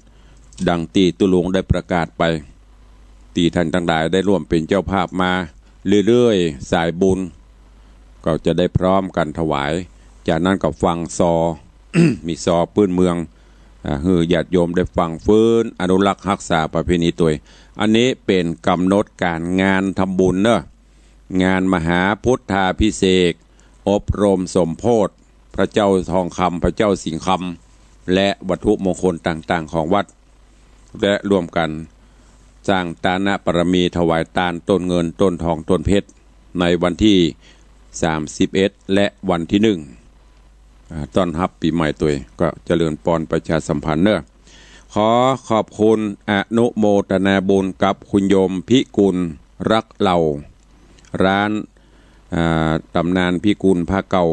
ดังตี้ตุ๊ลุงได้ประกาศไป ตี้ต้านตังหลายได้ร่วมเป๋นเจ้าภาพมาเรื่อยๆ สายบุญ ก็จะได้พร้อมกั๋นถวาย จากนั้นก็ฟังซอ มีซอปื้นเมือง อ่า หื้อญาติโยมได้ฟัง ฟื้นอนุรักษ์ฮักษาประเพณีตวย อันนี้เป๋นก๋ำหนดก๋านงานทำบุญเน่อ งานมหาพุทธาภิเษก อบรมสมโภชพระเจ้าทองคำ พระเจ้าสิงห์คำ และวัตถุมงคลต่างๆ ของวัด และร่วมกั๋นสร้างตานบารมีถวายตานต้นเงิน ต้นทอง ต้นเพชร ในวันตี้สามสิบเอ็ด และวันตี้หนึ่ง อ่า ต้อนฮับปี๋ใหม่ตวย ก็เจริญปอนประชาสัมพันธ์เน่อ ขอขอบคุณอนุโมทนาบุญกับคุณโยมพิกุลรักเหล่า ร้าน อ่า ต๋ำนานพิกุลผ้าเก่า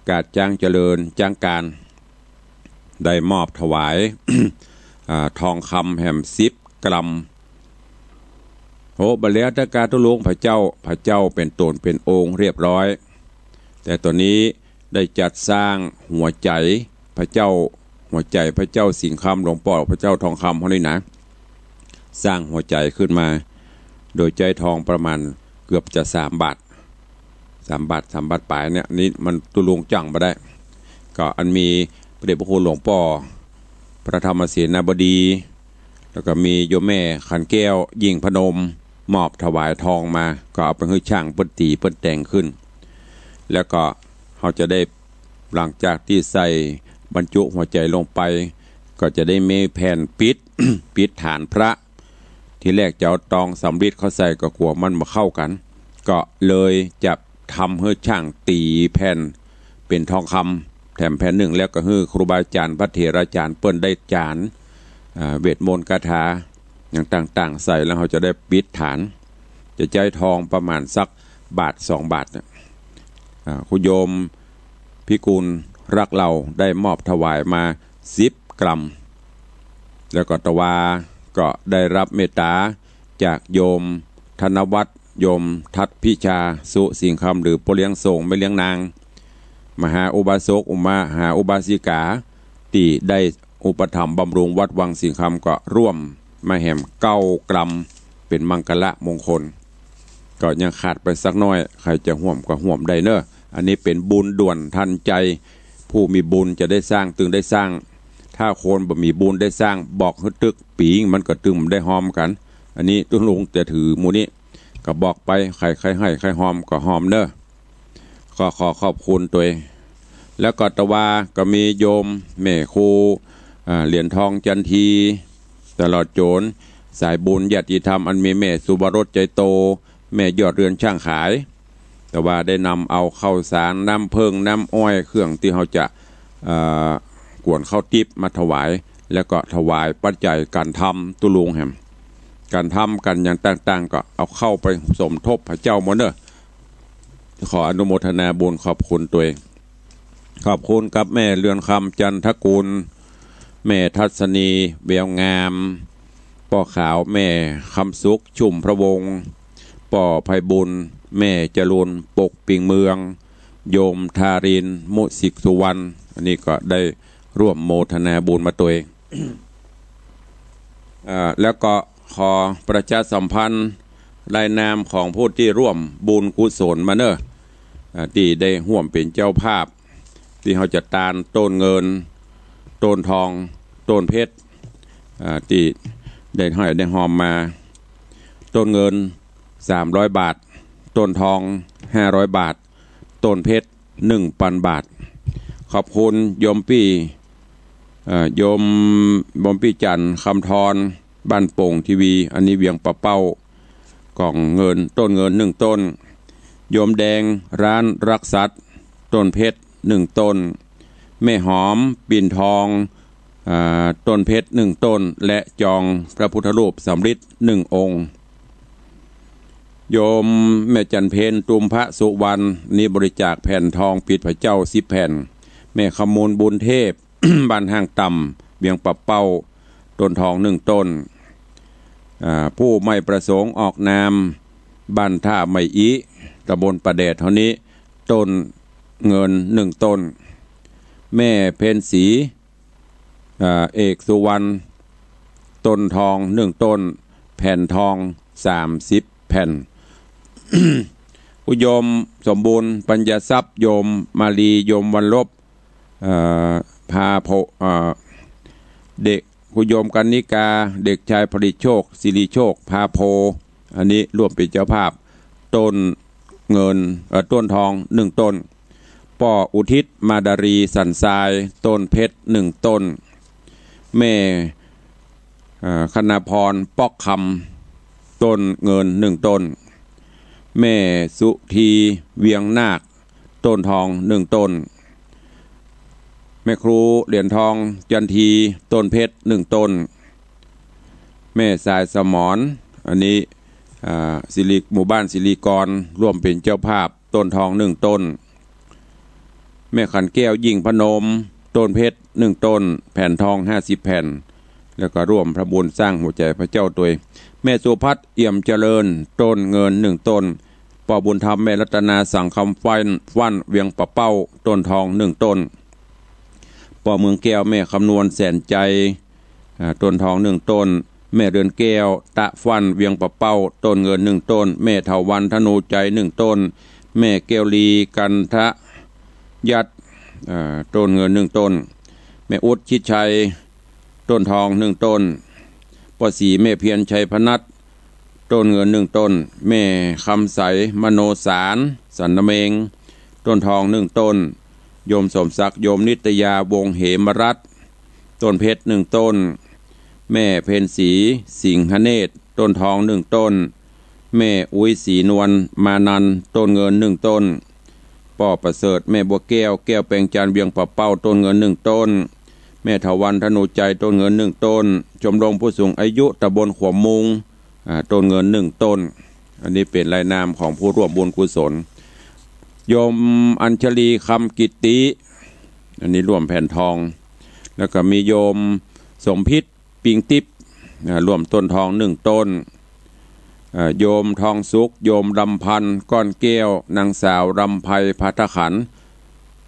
กาดจ๊างเจริญจ๊างกาน ได้มอบถวาย อ่า ทองคำแหมสิบกรัม โห บ่าแล้วตะกาตุ๊ลุง พระเจ้า พระเจ้าเป๋นต๋นเป๋นองค์เรียบร้อย แต่ต๋อนนี้ได้จัดสร้างหัวใจ๋พระเจ้า หัวใจ๋พระเจ้าสิงห์คำ หลวงป้อพระเจ้าทองคำเฮานี่นะ สร้างหัวใจ๋ขึ้นมา โดยใจ๊ทองประมาณเกือบจะสามบาท สามบาท สามบาทป๋ายเนี่ย นี่มันตุ๊ลุงจั่งบ่ได้ ก็อันมีพระเดชพระคุณหลวงป้อพระธรรมเสนาบดี แล้วก็มีโยมแม่ขันแก้วยิ่งพนม มอบถวายทองมา ก็เอาไปหื้อช่างเปิ้นตี๋เปิ้นแต่งขึ้น แล้วก็เฮาจะได้ หลังจากตี้ใส่บรรจุหัวใจ๋ลงไป ก็จะได้มีแผ่นปิด ปิดฐานพระ ทีแรกจะเอาตองสำริดเข้าใส่ก็กั๋วมันบ่เข้ากั๋น ก็เลยจะทำหื้อช่างตี๋แผ่นเป๋นทองคำแถมแผ่นนึ่ง แล้วก็หื้อครูบาอาจ๋ารย์พระเถราจ๋ารย์เปิ้นได้จารย์ อ่า เวทมนต์คาถาอย่างต่างๆ ใส่ แล้วเฮาจะได้ปิดฐาน จะใจ๊ทองประมาณสักบาทสองบาทเนี่ย อ่า คุณโยมพิกุลรักเราได้มอบถวายมาสิบกรัม แล้วก็ตะวาก็ได้รับเมตต๋าจากโยมธนวัฒน์ โยมทัศน์พิชา สุสิงห์คำ หรือป้อเลี้ยงโสงแม่เลี้ยงนาง มหาอุบาสก อุมหาอุบาสิกา ตี้ได้อุปถัมภ์บำรุงวัดวังสิงห์คำ ก็ร่วมมาแหมเก้ากรัม เป๋นมังคละมงคล ก็ยังขาดไปสักน้อย ใผจะฮ่วมก็ฮ่วมได้เน่อ อันนี้เป๋นบุญด่วนทันใจ๋ ผู้มีบุญจะได้สร้างตึงได้สร้าง ถ้าคนบ่มีบุญได้สร้าง บอกหื้อตึกปี๋มันก็ตึงบ่ได้ฮอมกั๋น อันนี้ตุ๊ลุงจะถือหมู่นี้ ก็บอกไป ใผใค่หื้อใค่ฮอมก็ฮอมเน่อ ก็ขอขอบคุณตวย แล้วก็ตะวาก็มีโยมแม่ครู อ่า เหรียญทองจันที ตลอดจ๋นสายบุญญาติธรรม อันมีแม่สุวรสใจโต แม่ยอดเรือนช่างขาย ตะวาได้นำเอาข้าวสาร น้ำเผิ้ง น้ำอ้อย เครื่องตี้เฮาจะ เอ่อ กวนข้าวติ๊บมาถวาย แล้วก็ถวายปัจจัยก๋านทำตุ๊ลุงแหม ก๋านทำก๋านอย่างต่างๆ ก็เอาเข้าไปสมทบพระเจ้าหมดเน่อ ขออนุโมทนาบุญขอบคุณตวย ขอบคุณกับแม่เรือนคำจันทกุล แม่ทัศนีแววงาม ป้อขาว แม่คำสุขชุ่มพระวงศ์ ป้อไพบุญ แม่จรูนปกปิงเมือง โยมทาริน มุสิกสุวรรณ อันนี้ก็ได้ร่วมโมทนาบุญมาตวย อ่า แล้วก็ขอประชาสัมพันธ์รายนามของผู้ตี้ร่วมบุญกุศลมาเน่อ อ่า ตี้ได้ฮ่วมเป๋นเจ้าภาพ ตี้เฮาจะตานต้นเงิน ต้นทอง ต้นเพชร อ่า ตี้ได้ห้อยได้ฮอมมา ต้นเงินสามร้อยบาท ต้นทองห้าร้อยบาท ต้นเพชรหนึ่งปันบาท ขอบคุณโยมปี้ เอ่อ โยม โยมปี้จันทร์คำธร บ้านโป่งทีวี อันนี้เวียงป่าเป้า กล่องเงิน ต้นเงินหนึ่งต้น โยมแดงร้านรักสัตว์ ต้นเพชรหนึ่งต้น แม่หอมปิ่นทอง อ่า ต้นเพชรหนึ่งต้น และจองพระพุทธรูปสำริดหนึ่งองค์ โยมแม่จันเพ็ญ ตุมพระสุวรรณ นี้บริจาคแผ่นทองปิดพระเจ้าสิบแผ่น แม่ขมูลบุญเทพ บ้านห้างต่ำ เวียงป่าเป้า ต้นทองหนึ่งต้น อ่า ผู้ไม่ประสงค์ออกนาม บ้านท่าไม้อิ ตำบลป่าแดดเฮานี้ ต้นเงินหนึ่งต้น แม่เพ็ญศรี อ่า เอกสุวรรณ ต้นทองหนึ่งต้น แผ่นทองสามสิบแผ่น คุณโยมสมบูรณ์ ปัญญาทรัพย์ โยมมาลี โยมวันลบ เอ่อ พาโพ เอ่อ เด็ก คุณโยมกรรณิกา เด็กชายผลิตโชค สิริโชค พาโพ อันนี้ร่วมเป๋นเจ้าภาพ ต้นเงิน เอ่อ ต้นทองหนึ่งต้น ป้ออุทิศ มาดารี สันทราย ต้นเพชรหนึ่งต้น แม่ เอ่อ คณาพร ป๊อกคำ ต้นเงินหนึ่งต้น แม่สุธี เวียงนาค ต้นทองหนึ่งต้น แม่ครูเหรียญทอง จันที ต้นเพชรหนึ่งต้น แม่สายสมร อันนี้ อ่า สิริ หมู่บ้านสิริกร ร่วมเป๋นเจ้าภาพ ต้นทองหนึ่งต้น แม่ขันแก้วยิ่งพนม ต้นเพชรหนึ่งต้น แผ่นทองห้าสิบแผ่น แล้วก็ร่วมทำบุญสร้างหัวใจ๋พระเจ้าตวย แม่สุพัฒน์เอี่ยมเจริญ ต้นเงินหนึ่งต้น ป้อบุญธรรมแม่รัตนาสังคำฟั่น ฟั่นเวียงป่าเป้า ต้นทองหนึ่งต้น ป้อเมืองแก้วแม่คำนวณแสนใจ อ่า ต้นทองหนึ่งต้น แม่เรือนแก้ว ตะฟั่นเวียงป่าเป้า ต้นเงินหนึ่งต้น แม่เถาวัลย์ธนูใจหนึ่งต้น แม่แก้วลีกันทะยัต อ่า ต้นเงินหนึ่งต้น แม่อุ๊ดชิดชัย ต้นทองหนึ่งต้น ป้อศรีแม่เพียรชัยพนัส ต้นเงินหนึ่งต้น แม่คำใสมโนสาร สันนเมง ต้นทองหนึ่งต้น โยมสมศักดิ์ โยมนิตยา วงศ์เหมรัตน์ ต้นเพชรหนึ่งต้น แม่เพ็ญศรี สิงหเนตร ต้นทองหนึ่งต้น แม่อุ๊ยศรีนวล มานัน ต้นเงินหนึ่งต้น ป้อประเสริฐ แม่บัวแก้ว แก้วแปงจันทร์ เวียงป่าเป้า ต้นเงินหนึ่งต้น แม่เถาวัลย์ธนูใจ ต้นเงินหนึ่งต้น ชมรมผู้สูงอายุตำบลขัวมุง อ่า ต้นเงินหนึ่งต้น อันนี้เป๋นรายนามของผู้ร่วมบุญกุศล โยมอัญชลี คำกิตติ อันนี้ร่วมแผ่นทอง แล้วก็มีโยมสมพิษ ปิงติ๊บ อ่า ร่วมต้นทองหนึ่งต้น อ่า โยมทองสุข โยมลำพันธ์ ก้อนแก้ว นางสาวลำไพ ภัททขันธ์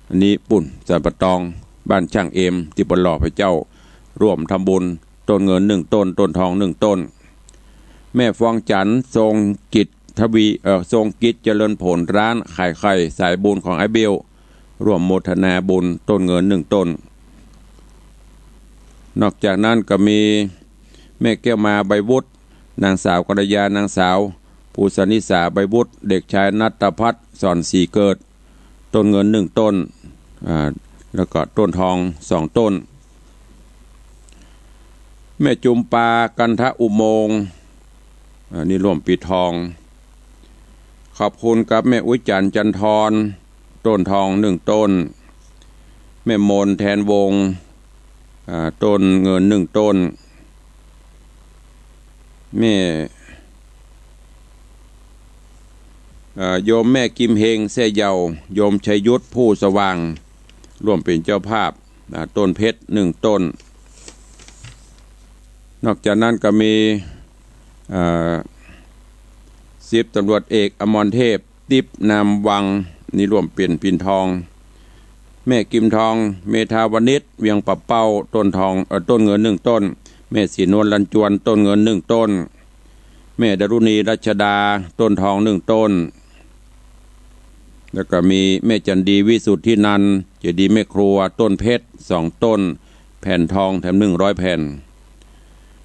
อันนี้ปุ้นสันป่าตอง บ้านช่างเอ็ม ตี้ปะหล่อพระเจ้า ร่วมทำบุญ ต้นเงินหนึ่งต้น ต้นทองหนึ่งต้น แม่ฟองจันทร์ ทรงกิจทวี เอ่อ ทรงกิจเจริญผล ร้านขายไข่สายบุญของไอ้เบล ร่วมโมทนาบุญ ต้นเงินหนึ่งต้น นอกจากนั้นก็มีแม่แก้วมา ใบวุฒิ นางสาวกัลยา นางสาวภูสนิสา ใบวุฒิ เด็กชายณัฐพัฒน์ สอนศรีเกิด ต้นเงินหนึ่งต้น อ่า แล้วก็ต้นทองสองต้น แม่จุมปา กันทะอุโมงค์ อ่า นี่ร่วมปิดทอง ขอบคุณกับแม่อุ๊ยจันทร์ จันทร ต้นทองหนึ่งต้น แม่มนแทนวงศ์ อ่า ต้นเงินหนึ่งต้น แม่ อ่า โยมแม่กิมเฮง แซ่เหย่า โยมชัยยุทธ ผู้สว่าง ร่วมเป๋นเจ้าภาพ อ่า ต้นเพชรหนึ่งต้น นอกจากนั้นก็มี อ่า สิบตำรวจเอกอมรเทพ ติ๊บนามวัง นี่ร่วมเป๋นปิ่นทอง แม่กิมทอง เมธาวณิช เวียงป่าเป้า ต้นทอง เอ่อ ต้นเงินหนึ่งต้น แม่ศรีนวล ลันจวน ต้นเงินหนึ่งต้น แม่ดารุณี รัชดา ต้นทองหนึ่งต้น แล้วก็มีแม่จันดี วิสุทธินันท์ เจดีย์แม่ครัว ต้นเพชรสองต้น แผ่นทองแถมหนึ่งร้อยแผ่น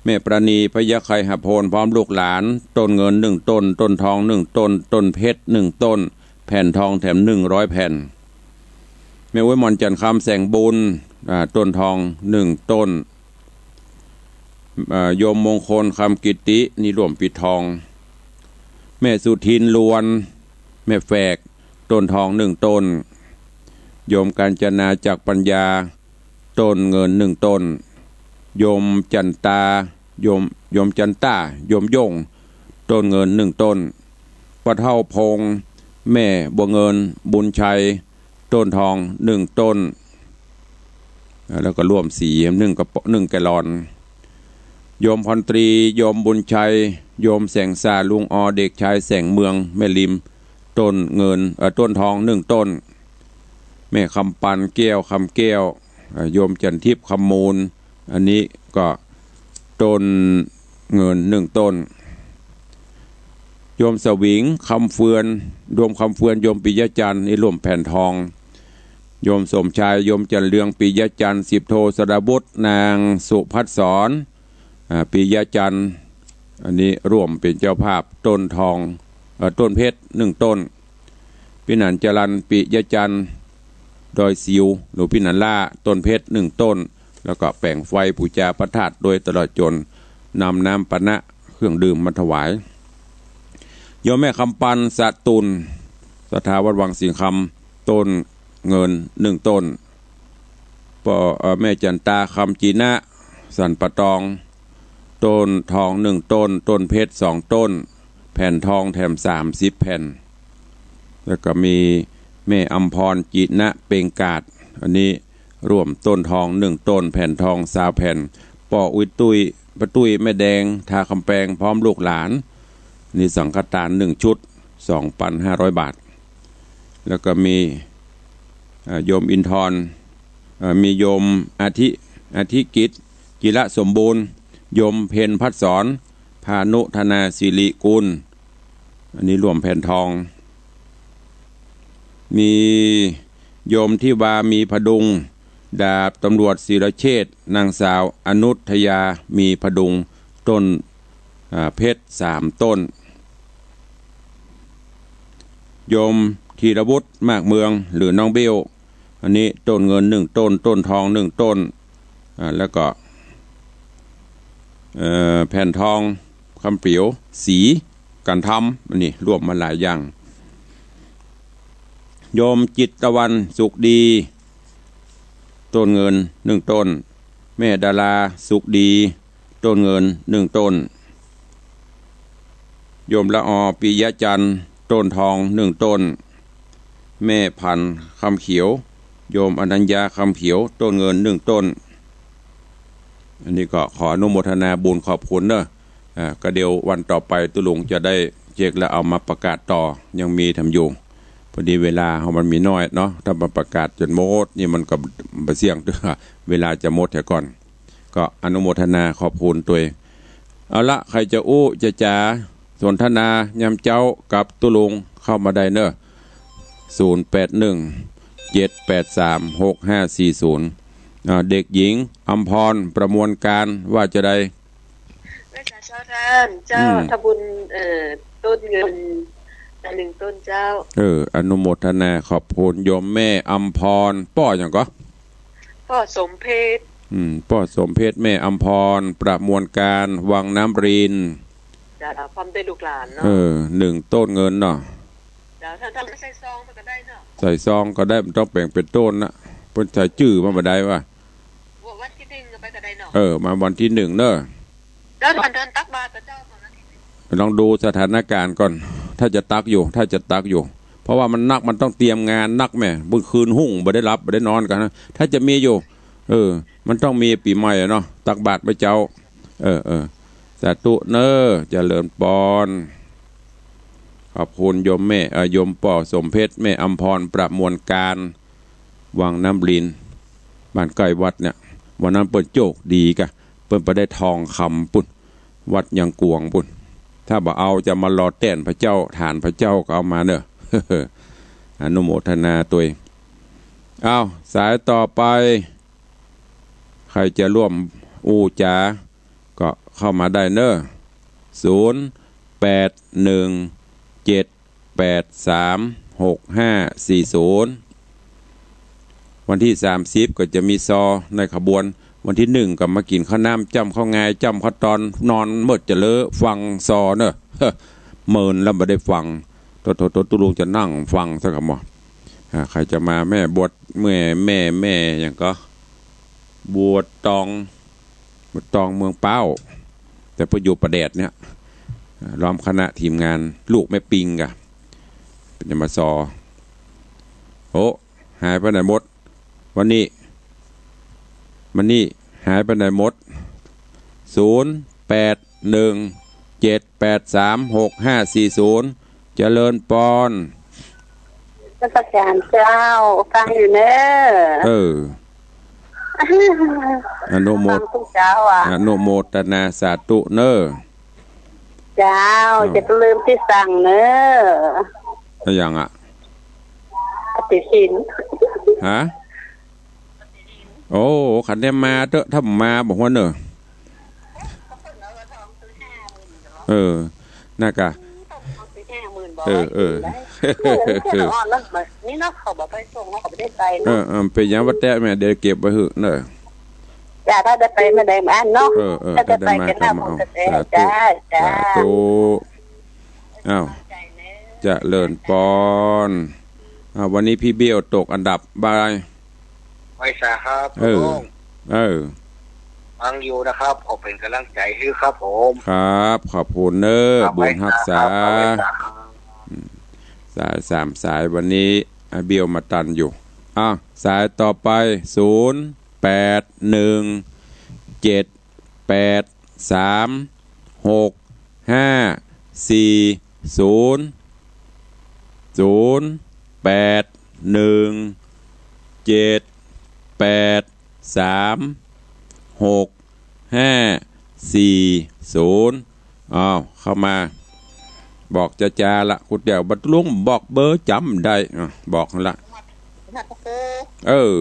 แม่ปราณี พยัคฆไคหโพน พร้อมลูกหลาน ต้นเงินหนึ่งต้น ต้นทองหนึ่งต้น ต้นเพชรหนึ่งต้น แผ่นทองแถมหนึ่งร้อยแผ่น แม่อุ๊ยหม่อนจันทร์ คำแสงบุญ อ่า ต้นทองหนึ่งต้น อ่า โยมมงคล คำกิตติ นี่ร่วมปิดทอง แม่สุทิน ลวน แม่แฝก ต้นทองหนึ่งต้น โยมกาญจนา จักรปัญญา ต้นเงินหนึ่งต้น โยมจันตา โยม โยมจันตา โยมโย่ง ต้นเงินหนึ่งต้น ป้อเฒ่าพงษ์ แม่บัวเงิน บุญชัย ต้นทองหนึ่งต้น อ่า แล้วก็ร่วมสีหนึ่งกระป๋อง หนึ่งแกลลอน โยมพรตรี โยมบุญชัย โยมแสงสา ลุงออ เด็กชายแสงเมือง แม่ริม ต้นเงิน เอ่อ ต้นทองหนึ่งต้น แม่คำปัน แก้ว คำแก้ว อ่า โยมจันทิพย์ คำมูล อันนี้ก็ต้นเงินหนึ่งต้น โยมสวิง คำเฟือน โยมคำเฟือน โยมปิยะจันทร์ นี่ร่วมแผ่นทอง โยมสมชาย โยมจันเรือง ปิยะจันทร์ สิบโท สรวุฒิ นางสุภัสสร อ่า ปิยะจันทร์ อันนี้ร่วมเป๋นเจ้าภาพ ต้นทอง เอ่อ ต้นเพชรหนึ่งต้น ปี้หนานจรัญ ปิยะจันทร์ ดอยสิว หรือปี้หนานล่า ต้นเพชรหนึ่งต้น แล้วก็แป๋งไฟปู๋จาพระธาตุโดยตลอดจนนำน้ำปานะเครื่องดื่มมาถวาย โยมแม่คำปัน สะตุ่น ศรัทธาวัดวังสิงห์คำ ต้นเงินหนึ่งต้น ป้อ เอ่อ แม่จันตา คำจีนะ สันป่าตอง ต้นทองหนึ่งต้น ต้นเพชรสองต้น แผ่นทองแถมสามสิบแผ่น แล้วก็มี แม่อำพร จินะเปงกาด อันนี้ร่วมต้นทองหนึ่งต้น แผ่นทองซาวแผ่น ป้ออุ๊ยตุ้ย ป้าตุ้ยแม่แดง ทาคำแปง พร้อมลูกหลาน นี่สังฆทานหนึ่งชุด สองพันห้าร้อยบาท แล้วก็มี เอ่อ โยมอินทร เอ่อ มีโยมอาทิ อาทิกิจ จิระสมบูรณ์ โยมเพ็ญพัฒสร พานุธนาสิริกุล อันนี้ร่วมแผ่นทอง มีโยมทิวา มีพดุง ดาบตำรวจศิรเชษฐ์ นางสาวอนุทยา มีพดุง ต้น อ่า เพชรสามต้น โยมธีรวุฒิ มากเมือง หรือน้องเบล อันนี้ต้นเงินหนึ่งต้น ต้นทองหนึ่งต้น อ่า แล้วก็ เอ่อ แผ่นทองคำเปลียว สีกันธรรม อันนี้ร่วมมาหลายอย่าง โยมจิตตะวัน สุขดี ต้นเงินหนึ่งต้น แม่ดารา สุขดี ต้นเงินหนึ่งต้น โยมละออ ปิยะจันทร์ ต้นทองหนึ่งต้น แม่ผัน คำเขียว โยมอนัญญา คำเขียว ต้นเงินหนึ่งต้น อันนี้ก็ขออนุโมทนาบุญขอบคุณเนอะ อ่า ก็เดี๋ยววันต่อไปตุ๊ลุงจะได้เช็คแล้วเอามาประกาศต่อ ยังมีทำอยู่ พอดีเวลาเฮามันมีน้อยเนาะ ถ้ามาประกาศจ๋นหมดนี่มันก็บ่เสี่ยง เวลาจะหมดเหียก่อน ก็อนุโมทนาขอบคุณตวย เอาละ ใผจะอู้จะจ๋าสนทนายามเจ๊ากับตุ๊ลุงเข้ามาได้เนอะ ศูนย์แปดหนึ่ง เจ็ดแปดสาม หกห้าสี่ศูนย์ อ่า เด็กหญิงอำพร ประมวลการ ว่าจะใด ไหว้สาเจ้าต้าน เจ้า อืม ทำบุญ เอ่อ ต้นเงิน หนึ่งต้นเจ้า เออ อนุโมทนาขอบคุณโยมแม่อำพร ป้อหยังก่อ ป้อสมเพชร อืม ป้อสมเพชร แม่อำพร ประมวลการ วังน้ำริน เจ้า พร้อมด้วยลูกหลานเนาะ เออ หนึ่งต้นเงินเนาะ เจ้า ถ้า ถ้าบ่ใส่ซองมันก็ได้เนาะ ใส่ซองก็ได้ บ่ต้องแป๋งเป๋นต้นนะ เปิ้นใส่จื้อมาบ่ได้วะ วันที่หนึ่งก็ไปก็ได้เนาะ เออ มาวันที่หนึ่งเนอะ แล้ววันเดินตักบาตรกับเจ้าก่อนนะ ลองดูสถานการณ์ก่อน ถ้าจะตักอยู่ ถ้าจะตักอยู่ เพราะว่ามันนัก มันต้องเตรียมงานนักแหม เมื่อคืนฮุ่งบ่ได้หลับบ่ได้นอนกั๋นนะ ถ้าจะมีอยู่ เออ มันต้องมีปี๋ใหม่อะเนาะ ตักบาตรไหว้เจ๊า เออ เออ สาธุเนอะ เจริญปอน ขอบคุณโยมแม่ เอ่อ โยมป้อสมเพชร แม่อำพร ประมวลการ วังน้ำริน บ้านใก้วัดเนี่ย วันนั้นเปิ้นโจคดีกะ เปิ้นไปได้ทองคำปุ้น วัดยังกวงปุ้น ถ้าบ่เอาจะมารอแต้นพระเจ้า ฐานพระเจ้าก็เอามาเนอะ อนุโมทนาตวย อ้าว สายต่อไป ใผจะร่วมอู้จ๋า ก็เข้ามาได้เนอะ ศูนย์แปดหนึ่ง เจ็ดแปดสาม หกห้าสี่ศูนย์ วันตี้สามสิบก็จะมีซอในขบวน วันตี้หนึ่งก็มากิ๋นข้าวน้ำจ้ำข้าวงายจ้ำข้าวตอน นอนเมิดจะเล้อฟังซอเนอะ เมินแล้วบ่ได้ฟัง โต โต โต ตุ๊ลุงจะนั่งฟังซะก่ำบ่ อ่า ใผจะมา แม่บัว แม่ แม่ แม่หยังก่อ บัวตอง บัวตองเมืองป๊าว แต่เปิ้นอยู่ป่าแดดเนี่ย อ่า ล้อมคณะทีมงาน ลูกแม่ปิงก่ะ เปิ้นจะมาซอ โอ้ หายไปไหนหมด วันนี้ วันนี้หายไปไหนหมด ศูนย์แปดหนึ่ง เจ็ดแปดสาม หกห้าสี่ศูนย์ เจริญปอน นมัสการเจ้า ฟังอยู่เนอะ เออ อนุโมท ฟังทุกเช้าอ่ะ อนุโมทนาสาธุเนอะ เจ้า เออ จะลืมตี้สั่งเนอะ อะหยังอะ ปฏิทิน ฮะ โอ้ คันได้มาเต๊อะ ถ้าบ่มาบ่ฮู้เนอะ เออ นั่นกะ เออ เออ นี่เนาะ เขาบ่ไปส่ง เขาบ่ได้ไปเนาะ เออ เออ เป๋นหยังบ่แต๊แม่ เดี๋ยวเก็บไว้หื้อเนอะ จ้า ถ้าได้ไปเมื่อใดมาเนาะ เออ เออ ถ้าได้ไป ถ้าได้มา ก็น่า ก็มาเอา บุญแต่ สาธุ จ้า จ้า สาธุ อ้าว เจริญปอน อ่า วันนี้พี่เบี้ยวตกอันดับบ่าย ไหว้สาครับ เออ ลุง เออ ฟังอยู่นะครับ ขอเป๋นก๋ำลังใจ๋หื้อครับผม ครับ ขอบคุณเนอะ ครับ บุญฮักษา ไหว้สาครับ ไหว้สาครับ อืม สายสามสายวันนี้ อ่ะ เบี้ยวมาตันอยู่ อ่ะ สายต่อไป ศูนย์ แปด หนึ่ง เจ็ด แปด สาม หก ห้า สี่ ศูนย์ ศูนย์ แปด หนึ่ง เจ็ด แปด สาม หก ห้า สี่ ศูนย์ อ้าว เข้ามา บอกจาๆ ละ กูเดี๋ยวบัดลุงบอกเบอร์จ๋ำได้ อ่ะ บอกละ เออ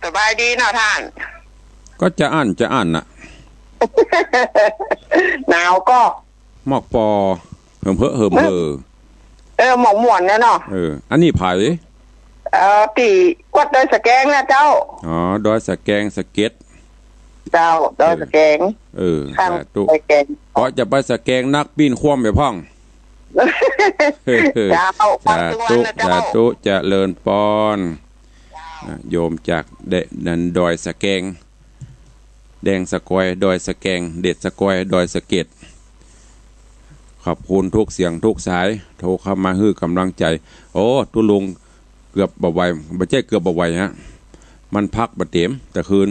สบายดีเนาะต้าน ก็จะอั้นจะอั้นน่ะ หนาวก็ หมอกปอ เหิมเพ้อเหิมเพ้อ เออ หมอกม่วนนะเนาะ เออ อันนี้ใผ เอ่อ ตี้วัดดอยสะแกงนะเจ้า อ๋อ ดอยสะแกงสะเก็ด เจ้า ดอยสะแกง เออ ข้าง สาธุ ดอยสะแกง ก็จะไปสะแกงนักปิ้นคว่ำไปพ่อง เจ้า สาธุ สาธุ เจ้า เจริญปอน อ่ะ โยมจากแดนดอยสะแกง แดงสะกอยดอยสะแกง เด็ดสะกอยดอยสะเก็ด ขอบคุณทุกเสียงทุกสาย โทรเข้ามาหื้อก๋ำลังใจ๋ โอ้ ตุ๊ลุงเกือบบ่ไหว บ่ใจ้เกือบบ่ไหวฮะ มันพักบ่เต๋มตะคืน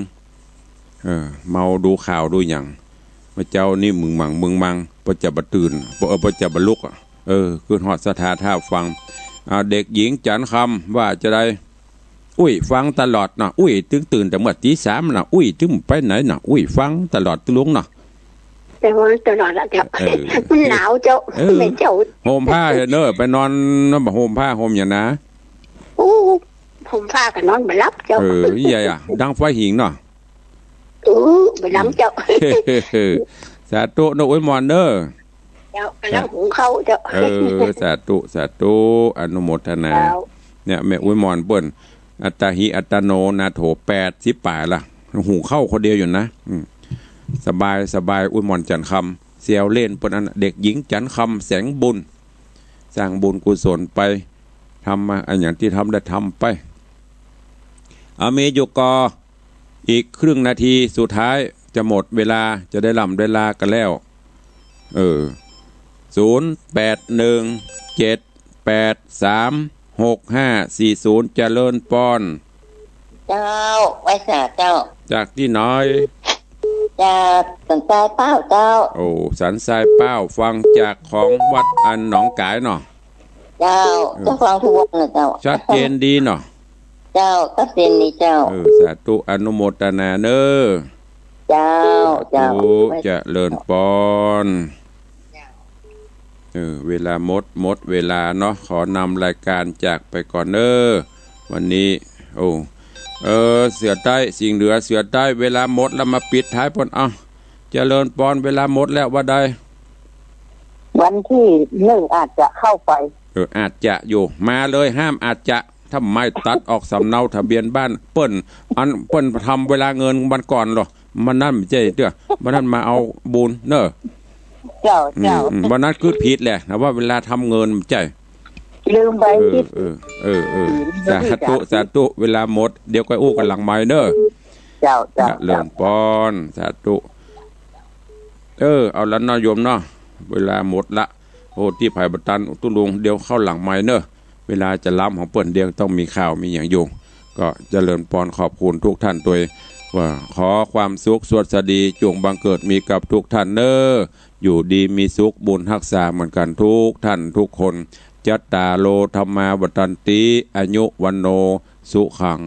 เออ เมาดูข่าวดูหยัง เมื่อเจ๊านี้มึงมังมึงมัง บ่จะบ่ตื่น บ่ เออ บ่จะบ่ลุกอะ เออ กึ๊ดฮอดสถาถ้าฟัง อ่า เด็กหญิงจันทร์คำว่าจะใด อุ้ยฟังตลอดน่ะ อุ้ยตึงตื่นแต่เมื่อตี๋สามน่ะ อุ้ยตึงไปไหนน่ะ อุ้ยฟังตลอดตุ๊ลุงน่ะ แต่ว่าตลอดละเจ้า เออ มันหนาวเจ้า เออ แม่เจ้า ห่มผ้าเถอะเนอะ ไปนอนนอนบ่ห่มผ้าห่มหยังนะ อู้ ห่มผ้าก็นอนบ่หลับเจ้า เออ ใหญ่อะ ดังไฟหิงเนาะ อู้ บ่หลับเจ้า สาธุเนอะ อวยหม่อนเนอะ เจ้า ก๋ำลังหุงข้าวเจ้า เออ สาธุ สาธุ อนุโมทนา เจ้า เนี่ย แม่อวยหม่อนเปิ้น อัตตาหิ อัตตาโน นาโถ แปดสิบป๋ายละ หุงข้าวคนเดียวอยู่นะ อืม สบาย สบาย อวยหม่อนจันทร์คำ เสี่ยวเล่นเปิ้นอัน เด็กหญิงจันทร์คำ แสงบุญ สร้างบุญกุศลไป ทำมา อันหยังตี้ทำได้ทำไป เอา มีอยู่ก่อ อีกครึ่งนาทีสุดท้ายจะหมดเวลา จะได้ล่ำได้ลากันแล้ว เออ ศูนย์ แปด หนึ่ง เจ็ด แปด สาม หก ห้า สี่ ศูนย์ เจริญปอน เจ้า ไหว้สาเจ้า จากตี้ไหน จากสันทรายเป้าเจ้า โอ้ สันทรายเป้า ฟังจากของวัดอันหนองก๋ายเนาะ เจ้า เออ เจ้าฟังทุกวันนะเจ้า ชัดเจนดีเนาะ เจ้า ชัดเจนดีเจ้า เออ สาธุ อนุโมทนาเนอะ เจ้า สาธุ เจ้า เจริญปอน เออ เวลาหมด หมดเวลาเนาะ ขอนำรายการจากไปก่อนเนอะ วันนี้ โอ้ เออ เสือใต้ สิงห์เหนือ เสือใต้ เวลาหมดแล้ว มาปิดท้ายเปิ้น เอ้า เจริญปอน เวลาหมดแล้วว่าใด วันที่หนึ่งอาจจะเข้าไป เออ อาจจะอยู่ มาเลย ห้ามอาจจะ ทำไมตัดออกสำเนาทะเบียนบ้านเปิ้น อันเปิ้นทำเวลาเงินวันก่อนเหรอ มันนั่นไม่ใช่เตื้อ มันนั่นมาเอาบุญเนอะ เจ้า อืม เจ้า อืม วันนั้นกึ๊ดผิดแหละนะ ว่าเวลาทำเงินไม่ใช่ ลืมไป เออ ผิด เออ เออ เออ อืม สาธุ สาธุ เวลาหมด เดี๋ยวค่อยอู้กันหลังไมค์เนอะ เจ้า เจ้า เจริญปอน สาธุ เออ เอาละเนาะโยมเนาะ เวลาหมดละ โอ้ ตี้ใผบ่ตันตุ๊ลุง เดี๋ยวเข้าหลังไมค์เนอะ เวลาจะล้ำของเปิ้น เดี๋ยวต้องมีข่าวมีหยังอยู่ ก็เจริญปอน ขอบคุณทุกท่านตวย ว่าขอความสุขสวัสดีจงบังเกิดมีกับทุกท่านเนอะ อยู่ดีมีสุข บุญฮักษาเหมือนกันทุกท่านทุกคน จัตตาโร ธัมมา วัฑฒันติ อายุ วัณโณ สุขัง